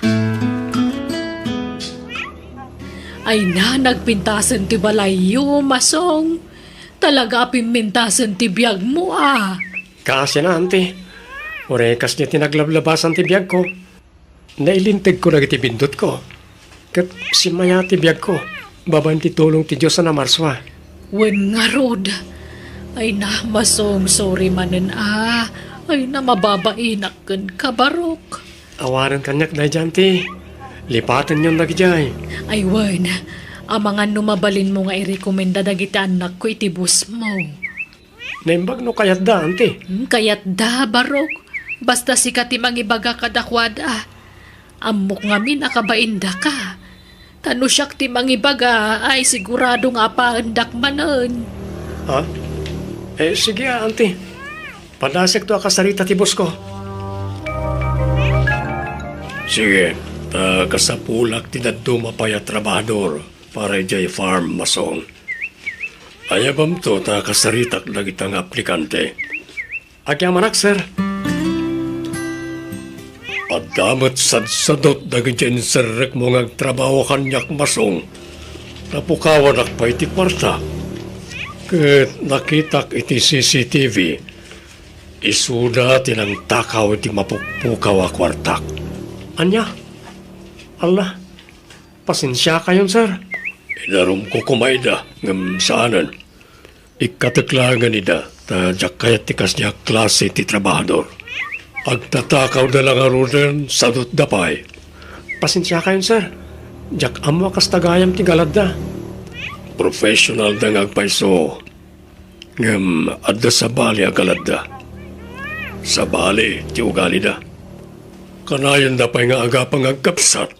Ay na, nagpintasen ti balayyo, Masong. Talaga a pimmintasen ti biagmo a. Kaasian, auntie. Uray kasdiay ti naglablabasan ti biagko. Nailintegko dagiti bindutko. Ket simmayaat ti biagko babaen ti tulong ti Dios a namarsua. Wen ngarud. Ay na, Masong, sorry manen a. Ay na, mababainak kenka, Barok. Awanen kaniak daydiay, auntie. Lipatenyon dagidiay. Ay wen, amangan no mabalinmo nga irekomenda dagiti annakko iti bossmo. Naimbag no kayatda, auntie. Hmm, kayatda, Barok. Basta sika ti mangibaga kadakuada. Ammok ngamin a kabaindaka. Ta no siak ti mangibaga, ay sigurado nga apaendak manen. Ha? Eh, sige, auntie. Padasekto a kasarita ti bossko. Sige, ta kasapulak ti dadduma pay a trabahador para idiay farm, Masong. Ayabamto ta kasaritak dagita nga aplikante. Agyamanak, sir. Adda met sadsadot dagiti inserrekmo nga agtrabaho kaniak, Masong. Napukawanak pay ti kuarta. Ket nakitak iti C C T V, isuda ti nangtakaw iti mapukpukaw a kuartak. Ania? Alla, pasensiakayon, sir. Inarumko koma ida, ngem saanen. Ikkatek laengen ida, ta diak kayat ti kasdiay a klase ti trabahador. Agtatakawda la ngaruden, sadotda pay. Pasensiakayon, sir. Diak ammo a kasta gayam ti galadda. Professionalda nga agpayso. Ngem adda sabali a galadda. Sabali ti ugalida. Kanayonda pay nga agapa nga agkabsat.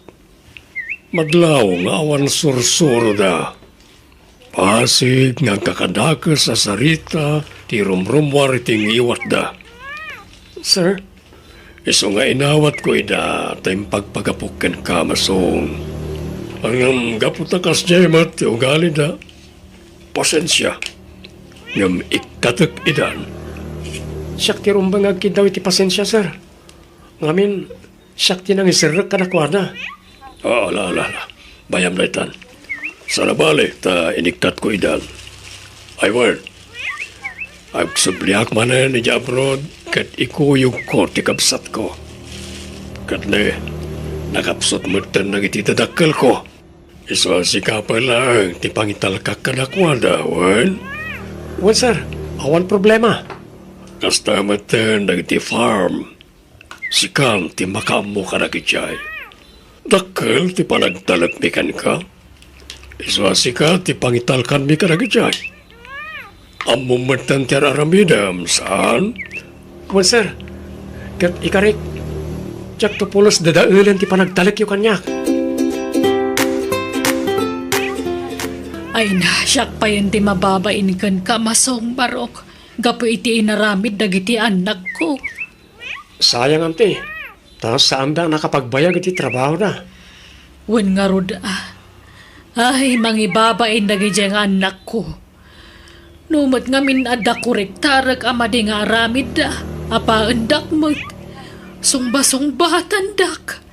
Madlaw nga awan sursuroda. Pasig nga agkakadakes a sarita ti rumrummuar iti ngiwatda. Sir? Isu nga inawatko ida ta impagpagapok kenka, Masong. Ngem gapu ta kasdiay met ti ugalida, pasensia. Ngem ikkatek idan. Siak ti rumbeng nga agkiddaw iti pasensia, sir. Ngamin, siak ti nangiserrek kadakuada. Ah, ala, ala, ala. Bayam daytan. Saan a bale, ta inikkatko idan. Ay, wen. Agsubliak manen idiay abroad, ket ikuyogko ti kabsatko. Ket ne, nakapsut metten dagiti dadakkelko. Isu a sika pay laeng ti pangitalkak kadakuada, wen? Wen, sir. Awan problema. Kasta metten dagiti farm. Sikan ti makaammo kadagijay. Dakkel ti panagtalekmi kenka. Isu a sika ti pangitalkanmi kadagijay. Ammom metten ti ar-aramidem, saan? Wen, sir. Ket ikarik, diakto pulos dadaelen ti panagtalekyo kaniak. Ay na, siak payen ti mababain kenka, Masong Barok, gapu iti inaramid dagiti annakko. Sayang, auntie, ta saanda a nakapagbayag iti trabahoda. Wen ngarud a. Ay, mangibabain dagidiay nga annakko. No met ngamin adda kurektarek a madi nga aramidda, apaendak met. Sungba-sungbatandak.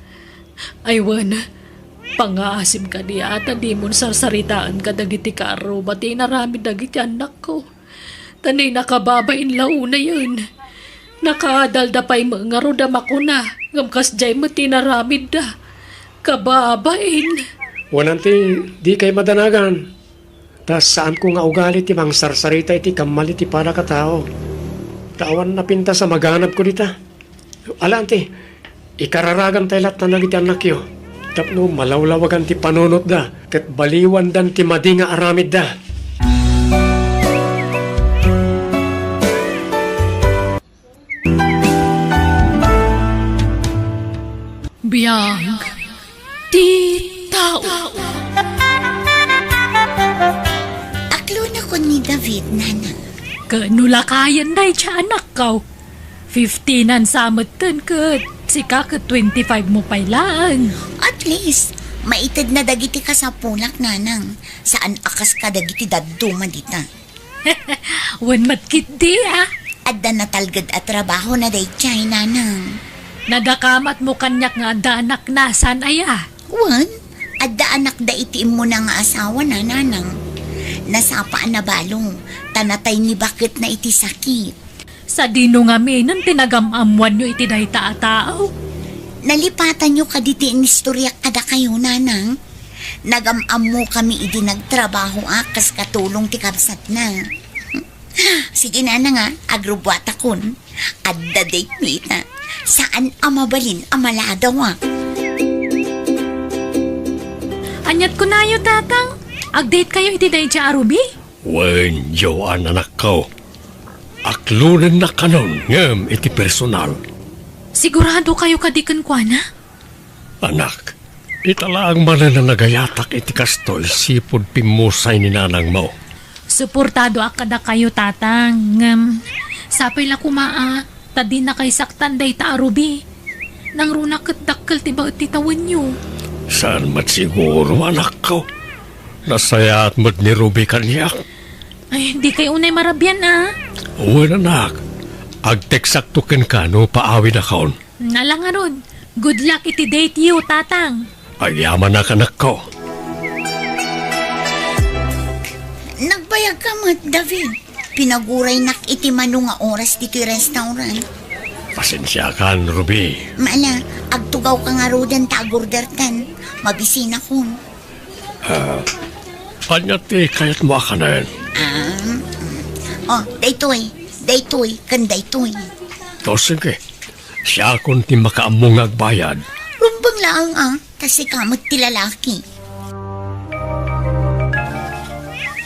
Ay wen, pangngaasim kadi a ta dimon sarsaritaen kadagiti kaarruba ti inaramid dagiti annakko. Ta ni nakababain la unayen. Nakaadalda pay met ngarud a makuna, ngem kasdiay met ti naramidda. Kababain. Wen, anti, dikay madanagan. Ta saanko nga ugali ti mangsarsarita iti kammal iti padakataw. Ta awan napintas a maganabko dita. Ala, anti, ikararagantay latta dagiti annakyo tapno malawlawagan ti panunotda ket baliwandan ti madi nga aramidda. Biag ti tao. Aklonakon ni David, nana. Ket no lakayen dayta anakko, fifteen-an sa metten ket sika ket twenty-five mo pay laeng. At least, maitedna dagiti kasapulak, nanang. Saan a kas kadagiti dadduma dita. Wen met ketdi, a? Adda natalged a trabaho na daydiay, nanang. Nadakamatmo kaniak nga adda anakna, saan aya? Wen, adda anakda iti immuna nga asawana, nanang. Nasapa a nabalo, ta natay ni baketna iti sakit. Sadino ngamin ti nagam-ammoanyo iti dayta a tao? Nalipatanyo kadi ti inistoriak kadakayo, nanang? Nagam-ammokami idi nagtrabaho a kas katulong ti kabsatna. Sige, nanang, a, agrubbuatakon. Adda date-mi ita. Saan a mabalin a maladawak. Aniat kunayo, Tatang? Ag-date kayo iti daydiay a Ruby? Wen, Joan, anakko. Aklonennak kanon ngem iti personal. Sigurado kayo kadi kenkuana? Anak, ita laeng manen a nagayatak iti kastoy sipud pimmusay ni nanangmo. Suportadoak kadakayo, Tatang, ngem sapay la koma a ta dinakay saktan dayta a Ruby. Nangruna ket dakkel ti baet ti tawenyo. Saan met siguro, anakko. Nasayaat met ni Ruby kaniak. Ay, dikay unay marabian, a. Wen, anak. Agteksakto kenka no paawidakon. Ala ngarud, good luck iti date-yo, Tatang. Agyamanak, anakko. Nagbayagka met, David. Pinaguraynak iti mano nga oras ditoy restaurant. Pasensiakan, Ruby. Mala, agtugawka ngaruden ta agorderkan. Mabisinakon. Ah, ania ti kayatmo a kanen? Ah, mm. Oh, daytoy, daytoy, ken daytoy. O, sige. Siakon ti makaammo nga agbayad. Rumbeng laeng, a, ta sika met ti lalaki.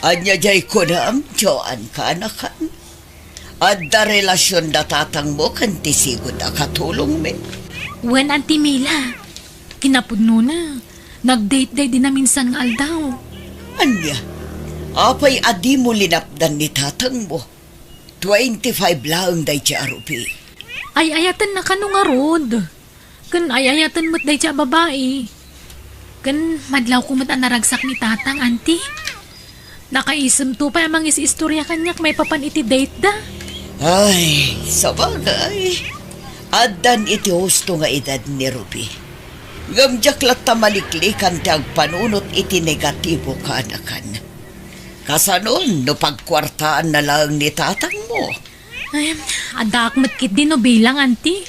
Ania diay kunam, Joan, kaanakan? Adda relasionda tatangmo ken ti sigud a katulongmi? Wen, Auntie Mila. Kinapudnona, nag-date daydi naminsan nga aldaw. Ania? Apay a dimo linapdan ni tatangmo? Twenty-five laeng daydiay a Ruby. Ay-ayatenna kano ngarud. Ken ay-ayaten met daydiay a babai. Ken madlawko met a naragsak ni Tatang, Auntie. Nakaisemto pay a mangis-istoria kaniak maipapan iti date da. Ay, sabagay. Addan iti husto nga edad ni Ruby. Ngem diak latta maliklikan ti agpanunot iti negatibo kaanakan. Kasanon no pagkuartaanna laeng ni tatangmo? Ay, addaak met ketdi no bilang, Auntie.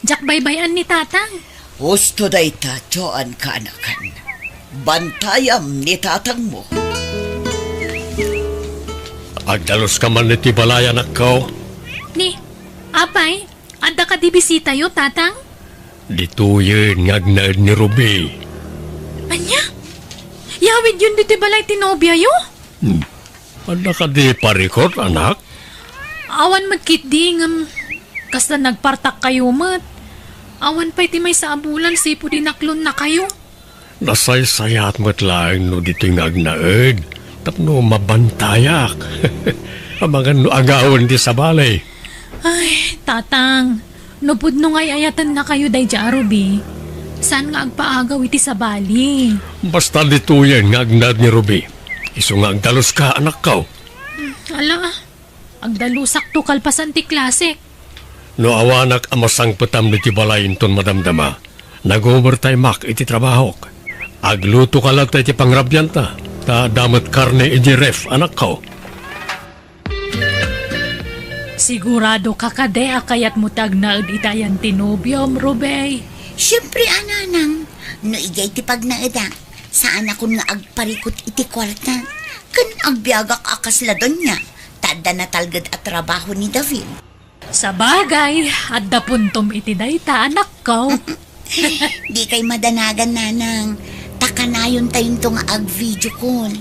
Diak baybay-an ni Tatang. Husto dayta, Joan, kaanakan. Bantayam ni tatangmo. Agdaluska man iti balay, anakko. Ni, apay, adda kadi bisitayo, Tatang? Ditoyen nga agnaed ni Ruby. Ania? Yawidyon ditoy balay ti nobiayo? Hmm. Adda kadi parikut, anak? Awan met ketdi, ngem kasla nagpartakkayo met. Awan pay ti maysa a bulan sipud inaklonnakayo. Nasaysayaat met laeng no ditoy nga agnaed tapno mabantayak. Amangan no agawen ti sabali. Ay, Tatang, no pudno nga ay-ayatennakayo daydiay a Ruby, saan nga agpaagaw iti sabali? Basta ditoyen nga agnaed ni Ruby. Isu nga agdaluska, anakko. Ala, agdalusakto kalpasan ti klasek. No awanak a masangpetam ditoy balay inton madamdama, nag-overtime-ak iti trabahok. Aglutoka latta iti pangrabianta, ta adda met karne idiay ref, anakko. Sigurado ka kadi a kayatmo ti agnaed iti ayan ti nobiom, Rubey? Siempre a, nanang. No idiay ti pagnaedak, saanakon nga agparikut iti kuarta. Ken agbiagak a kasla donia, ta adda natalged a trabaho ni David. Sabagay, adda puntom iti dayta, anakko. Dikay madanagan, nanang. Ta kanayontayonto nga ag-video call.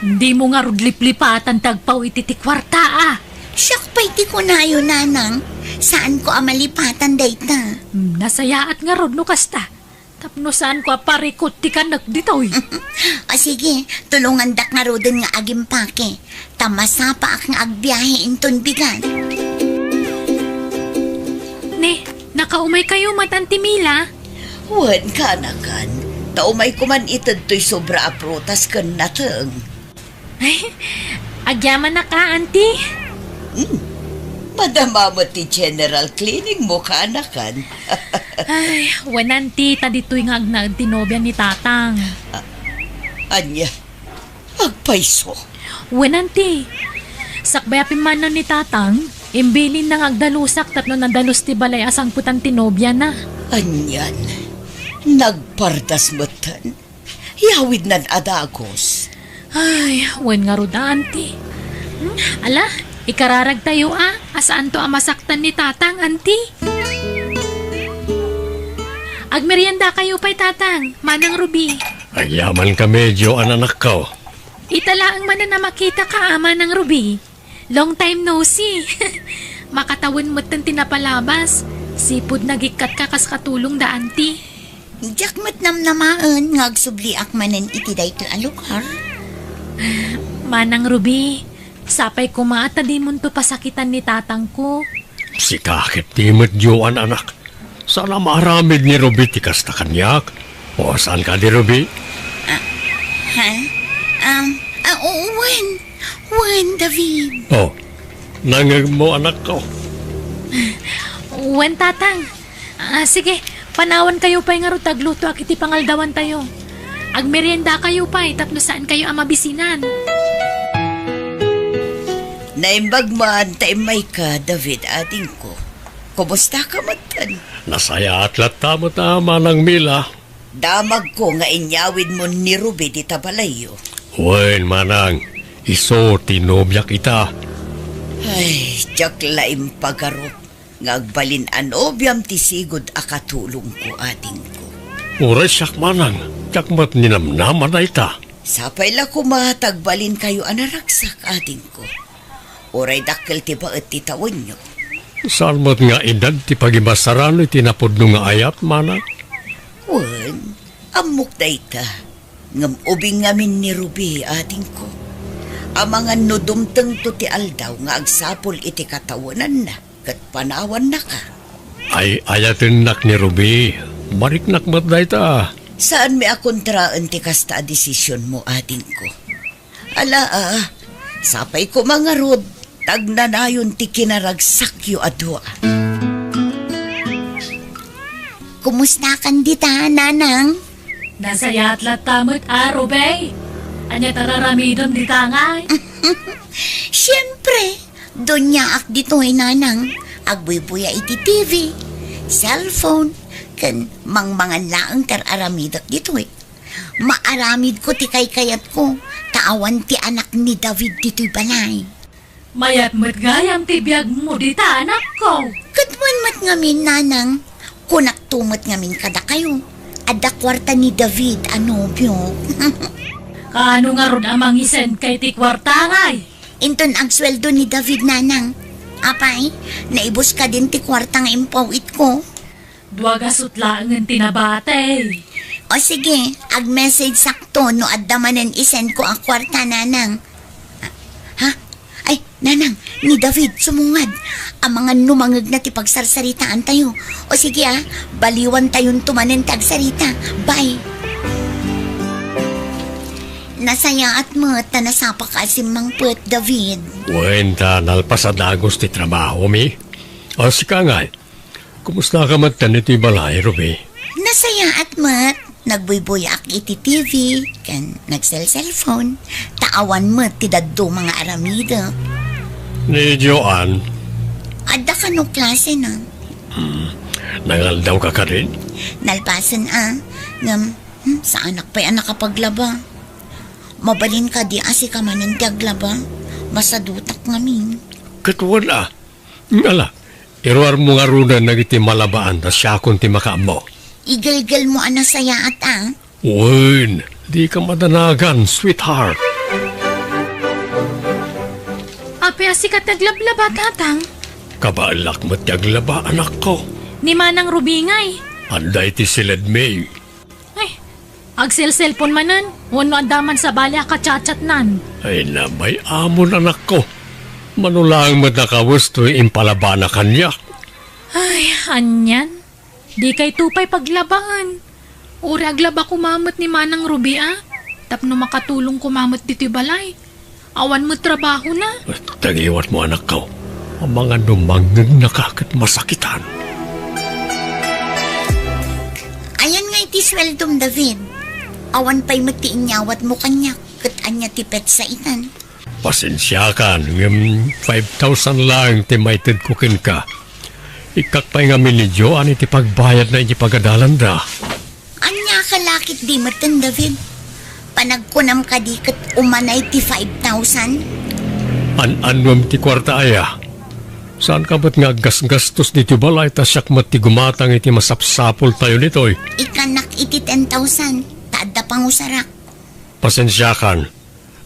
Dimo ngarud liplipatan ti agpao iti ti kuarta, a. Siak pay ti kunayo, nanang. Saanko a malipatan dayta. Hmm, nasayaat ngarud no kasta. Tapno saanko a parikut ti kanek ditoy. O sige, tulongandak ngaruden nga agimpake. Ta masapaak nga agbiahe inton bigat. Ne, nakaumaykayo met, Auntie Mila? Wen, kanakan. Ta umayko man ited toy sobra a prutas ken nateng. Ay, agyamanak a, Auntie. Hmm. Madama met ti general cleaning mo, kanakan. Ay, wen, Auntie, ta ditoy nga agnaed ti nobia ni Tatang. A-, ania? Agpayso? Wen, Auntie. Sakbay a pimmanaw ni Tatang, imbilinna nga agdalusak tapno nadalus ti balay a sangpetan ti nobiana. Anian? Nagpardas metten? Yawidnan a dagus. Ay, wen ngarud a, Auntie. Hmm? Ala, ikararagtayo a, a saanto a masaktan ni Tatang, Auntie. Agmeriendakayo pay, Tatang, Manang Ruby. Agyamankami, Joan, anakko. Ita laeng manen a makitaka, a, Manang Ruby. Long time no see. Makatawen metten ti napalabas. Sipud nagikkatka kas katulong da, Auntie. Diak met namnamaen nga agsubliak manen iti daytoy a lugar. Manang Ruby, sapay koma ta dimonto pasakitan ni tatangko. Sika ket di met, Joan, anak. Saan a maaramid ni Ruby ti kasta kaniak. O, saan kadi, Ruby? Ah, ha? Um, ah, oo, wen. Wen, David. O, nangngegmo, anakko? Wen, Tatang. Ah, sige, panawankayo pay ngarud ta aglutoak iti pangaldawantayo. Agmeriendakayo pay tapno saankayo a mabisinan. Naimbag man ta immayka, David, adingko. Kumustaka metten? Nasayaat latta met a, Manang Mila. Damagko nga inyawidmon ni Ruby dita balayyo. Wen, manang, isu ti nobiak ita. Ay, diak la impagarup nga agbalin a nobiam ti sigud a katulongko, adingko. Uray siak, manang, diak met ninamnama dayta. Sapay la koma ta agbalinkayo a naragsak, adingko. Uray dakkel ti baet ti tawenyo. Saan met nga edad ti pagimasarano iti napudno nga ayat, manang? Wen, ammok dayta. Ngem ubing ngamin ni Ruby, adingko. Amangan no dumtengto ti aldaw nga agsapul iti katawenanna ket panawannaka. Ay-ayatennak ni Ruby. Mariknak met dayta. Saanmi a kontraen ti kasta a desisionmo, adingko. Ala, a, sapay koma ngarud, ta agnanayon ti kinaragsakyo a dua. Kumustakan dita, nanang? Nasayaat latta met a, Rubey. Ania ti ar-aramidem dita ngay? Siempre, duniaak ditoy, nanang. Agbuybuya iti T V, cellphone, ken mangmangan laeng ti ar-aramidek ditoy. Maaramidko ti kaykayatko, ta awan ti anak ni David ditoy balay. Mayat met gayam ti biagmo dita, anakko. Ket wen met ngamin, nanang, kunakto met ngamin kadakayo, adda kuarta ni David a nobio. Kaano ngarud a mangisendka iti kuarta ngay? Inton agsueldo ni David, nanang. Apay, naibus kadin ti kuarta nga impaw-itko. Dua gasut laengen ti nabati. O sige, ag-message sakto no adda manen isendko a kuarta, nanang. Ha? Ay, nanang, ni David, sumungad. Amangan no mangegna ti pagsarsaritaantayo. O sige, a, baliwantayonto manen ti agsarita. Bye. Nasayaat met ta nasapaka a simmangpet, David. Wen, ta nalpas a dagus ti trabahomi. O, sika ngay, kumustaka met iti balay, Ruby? Nasayaat met. Nagbuybuyaak iti T V, ken nagselselphone. Ta awan met ti dadduma nga aramidek. Ni Joan, Adda kano klase na. Hmm. Nangaldawka kadin? Nalpasen a. Ngem, hmm, saanak pay a nakapaglaba. Mabalin kadi a sika manen ti aglaba? Masadutak ngamin. Ket wen a. Ala, iruarmo ngaruden dagiti malabaan ta siakon ti makaammo. Igelgelmo a nasayaat a. Wen, dika madanagan, sweetheart. Apay a sika ti aglablaba, Tatang? Kabaelak met ti aglaba, anakko. Ni Manang Ruby ngay? Adda iti siledmi. Ay, agselselpon manen, wenno adda man sabali a kachatchatnan. Ay, nabay-amon, anakko. Mano laeng met a kawes toy impalabana kaniak. Ay, anian? Dikayto pay paglabaen. Uray aglaba koma met ni Manang Ruby a, tapno makatulong koma met ditoy balay. Awan met trabahona. Tagiwatmo, anakko. Amangan no mangngegnaka ket masakitan. Ayan nga iti sueldom, David. Awan pay met ti inyawatmo kaniak, ket ania ti petsa itan? Pasensiakan, ngem five thousand laeng ti maitedko kenka. Ikkak pay ngamin ni Joan iti pagbayadna iti pagadalanda. Ania ka lakit di metten, David? Panagkunam kadi ket umanay ti five thousand? An-annuem ti kuarta aya? Saanka met nga aggasgastos ditoy balay ta siak met ti gumatang iti masapsapultayo ditoy? Ikkannak iti ten thousand, ta adda pangusarak. Pasensiakan,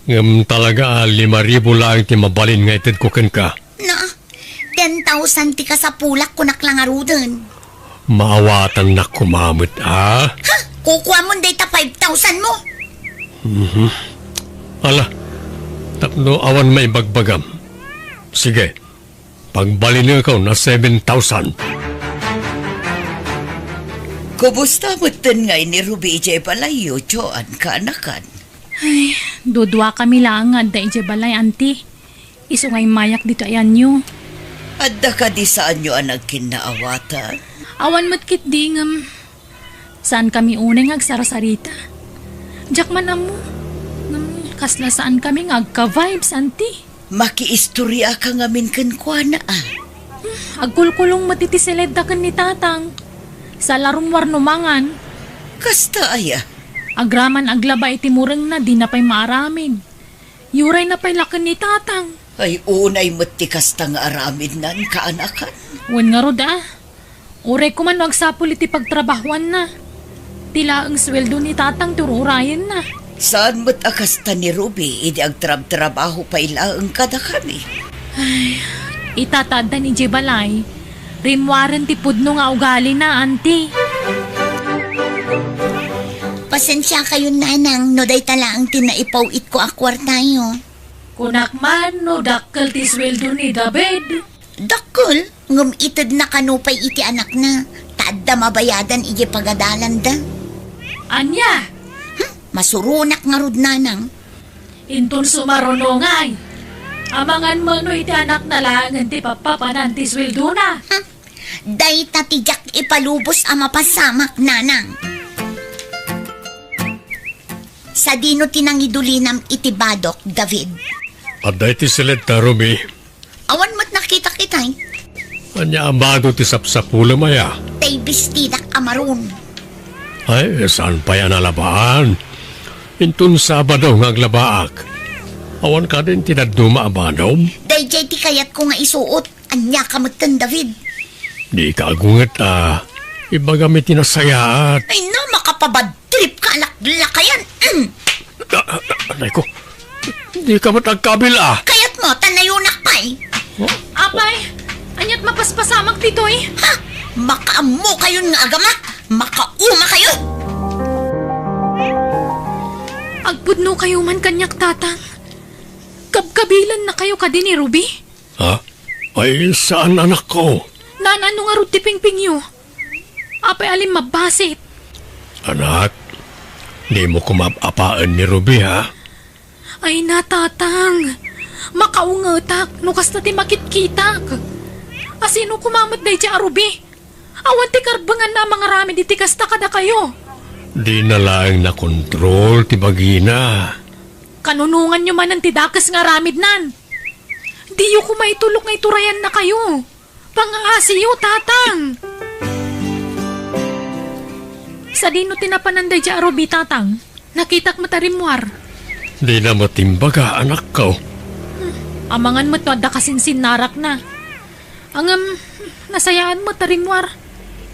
ngem talaga a lima ribu laeng ti mabalin nga itedko kenka. Na, ten thousand ti kasapulak, kunak la ngaruden. Maawatannak koma met, a? Ha? Kukuamon dayta five thousand mo? Mhm. Ala, tapno awan maibagbagam. Sige, pagbalinekon a seven thousand. Kumusta metten ngay ni Ruby idiay balayyo, Joan, kaanakan? Ay, duduakami laeng nga adda idiay balay, Auntie. Isu nga immayak ditoy ayanyo. Adda kadi saanyo a nagkinnaawatan? Awan met ketdi ngem saankami unay nga agsarsarita. Diak man ammo. Ngem kasla saankami nga agka-vibes, Auntie. Makiistoriaka ngamin kenkuana, a. Hmm, agkulkulong met iti siledda ken ni Tatang. Sa la rummuar no mangan. Kasta aya? Agraman aglaba iti murengna, dina pay maaramid. Yurayna pay la ken ni Tatang. Ay, unay met ti kasta nga aramidnan, kaanakan. Wen ngarud, a. Uray koma no agsapul iti pagtrabahoanna. Ti laeng sueldo ni Tatang ti ur-urayenna. Saan met a kasta ni Ruby idi agtrabtrabaho pay laeng kadakami? Ay, ita ta addan idiay balay, rimmuaren ti pudno nga ugalina, Auntie. Pasensiakayon, Nanang, no dayta laeng ti naipaw-itko a kuartayo. Kunak man no dakkel ti sueldo ni David. Dakkel, ngem itedna kano pay iti anakna, ta adda mabayadan idiay pagadalanda. Ania? Hmm, masuronak ngarud, Nanang. Inton sumaruno ngay, amangan met no iti anakna laengen ti pappapanan ti sueldona. Hmm, dayta ti diak ipalubos a mapasamak, Nanang. Sadino ti nangidulinam iti badok, David? Adda iti siledta, Ruby. Awan met nakitak itay. Ania a bado ti sapsapulem aya? Tay bestidak a maron. Ay, saan pay a nalabaan? Inton Sabado nga aglabaak. Awan kadin ti dadduma a badom? Daydiay ti kayatko nga isuot. Ania ka metten, David? Dika agunget a. Ibagam iti nasayaat. Ay na, makapabad trip ka, alaklakayan. Mm. Ah, ah, anay ko. Dika met agkabil a. Kayatmo, ta nayunak pay. Oh. Apay, aniat mapaspasamak ditoy? Ha? Makaammokayon nga agama? Makaumakayo? Agpudnokayo man kaniak, Tatang. Kabkabilannakayo kadi ni Ruby? Ha? Ay, saan, anakko? Naan-ano ngarud ti pingpingyo? Apay a limmabbasit? Anak, dimo koma ap-apaen ni Ruby, ha? Ay na, Tatang. Makaungetak no kasta ti makitkitak. Asino koma met daydiay a Ruby? Awan ti karbenganna a mangaramid iti kasta kadakayo. Dina laeng nakontrol ti bagina. Kanunonganyo manen ti dakes nga aramidnan. Diyo koma itulok nga iturayannakayo. Pangaasiyo, Tatang! Sadino ti napanan daydiay a rubi, Tatang? Nakitak met a rimmuar. Dina met imbaga, anakko. Amangan met no adda kasinsinnarakna. Ngem, nasayaat met a rimmuar.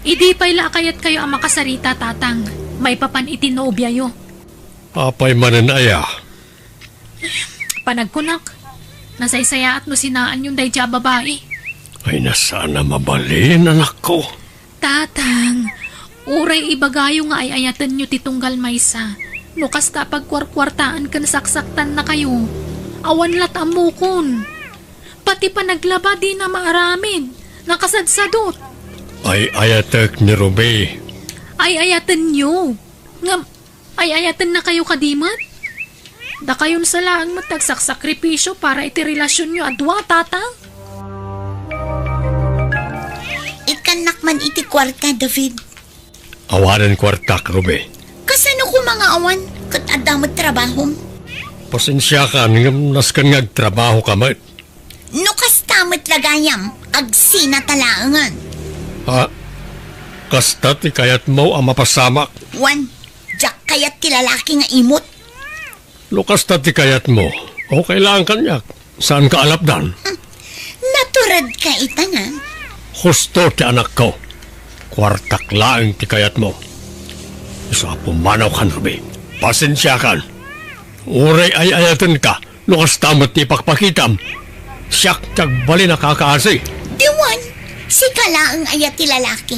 Idi pay la a kayatkayo a makasarita, Tatang, maipapan iti nobiayo. Apay manen aya? Panagkunak, nasaysayaat no sinaanyon daydiay a babai. Ay, saan a mabalin, anakko. Tatang, uray ibagayo nga ay-ayatenyo ti tunggal maysa, no kasta a pagkuarkuartaan ken saksaktannakayo, awan la't ammokon. Pati panaglaba dina maaramid, nakasadsadot. Ay-ayatek ni Ruby. Ay-ayatenyo. Ngem, ay-ayatennakayo kadi met? Dakayon sa laeng met ti agsaksakripisio para iti relasionyo a dua, Tatang. Ikkannak man iti kuarta, David. Awanen kuartak, Ruby. Kasano koma nga awan? Ket adda met trabahom? Pasensiakan, ngem nasken nga agtrabahoka met. No kasta met la gayam, agsinata laengen. Ha? Kasta ti kayatmo a mapasamak? Wen, diak kayat ti lalaki nga imot. No kasta ti kayatmo, okay laeng kaniak. Saanka a lapdan? Hmm. Naturedka ita nga. Husto ti anakko. Kuartak laeng ti kayatmo. Isu a pumanawkan, Ruby. Pasensiakan. Uray ay-ayatenka, no kasta met ti ipakpakitam. Siak ti agbalin a kakaasi. Diwan, sika laeng aya ti lalaki.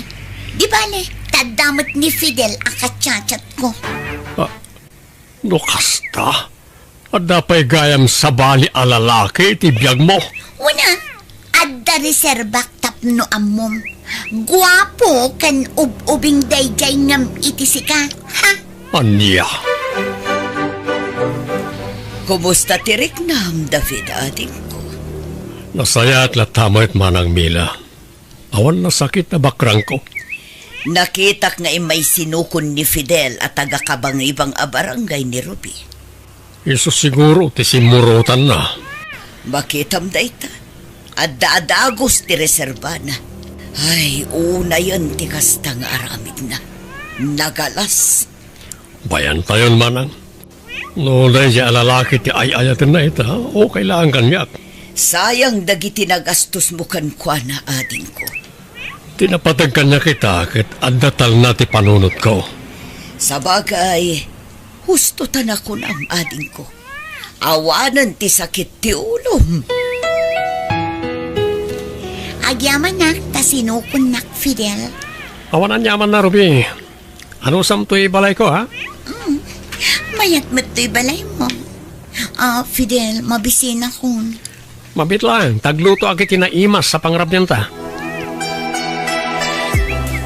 Di bale, ta adda met ni Fidel a kachatchatko. Ah, no kasta, adda pay gayam sabali a lalaki iti biagmo. Wen a, adda reserbak tapno ammom. Guapo ken ub-ubing daydiay ngem iti sika. Ha? Ania? Kumusta ti riknam, David, adingko? Nasayaat latta met, Manang Mila. Awan nasakit a bakrangko. Nakitak nga immay sinukon ni Fidel a taga-Kabangibang a barangay ni Ruby. Isu siguro ti simmurotanna. Makitam dayta. Adda a dagus ti reserbana. Ay, unayen ti kasta nga aramidna. Nagalas. Bayantayon, Manang. No daydiay a lalaki ti ay-ayatenna ita, okay laeng kaniak. Sayang dagiti nagastosmo kenkuana, adingko. Ti napateg kaniak ita ket adda talna ti panunotko. Sabagay, husto ta nakunam, adingko. Awanen ti sakit ti ulom. Agyamanak ta sinukonnak, Fidel. Awan aniamanna, Ruby. Anusam toy balayko, ha? Mm. Mayat met toy balaymo. Ah, Fidel, mabisinakon. Mabiit laeng, ta aglutoak iti naimas a pangrabianta.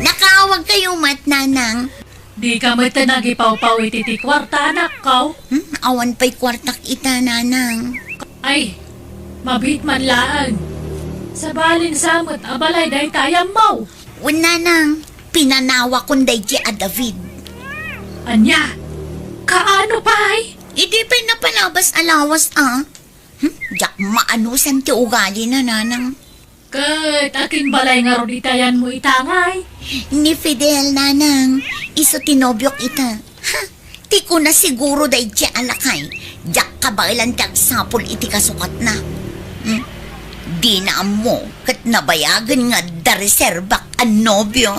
Nakaawagkayo met, Nanang. Dika met nagipawpaw iti ti kuarta, anakko? Hmm, awan pay kuartak ita, Nanang. Ay, mabiit man laeng. Sabalin sa met a balay dayta a yammo. Wen, Nanang, pinanawakon daydiay a David. Ania? Kaano pay? Idi pay napalabas a lawas, a. Hmm? Diak maanusan ti ugalina, Nanang. Ket akin balay ngarud iti ayanmo ita ngay? Ni Fidel, Nanang. Isu ti nobiok ita. Ha? Ti kuna siguro daydiay a lakay, diak kabaelan ti agsapul iti kasukatna. Hmm? Dina ammo ket nabayagen nga adda reserbak a nobio.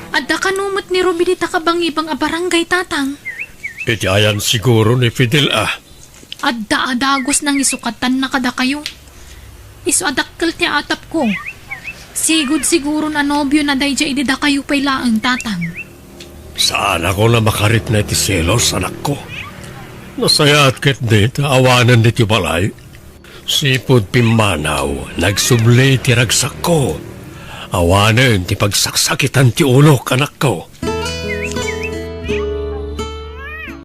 Adda kano met ni Ruby dita Kabangibang a barangay, Tatang? Iti ayan siguro ni Fidel a. Adda a dagus nangisukatan na kadakayo. Isu a dakkel ti atapko. Sigud siguron a nobiona daydiay idi dakayo pay laeng, Tatang. Saanakon a makarikna iti selos, anakko. Nasayaat ketdi ta awanen ditoy balay. Sipud pimmanaw, nagsubli ti ragsakko. Awanen ti pagsaksakitan ti ulok, anakko.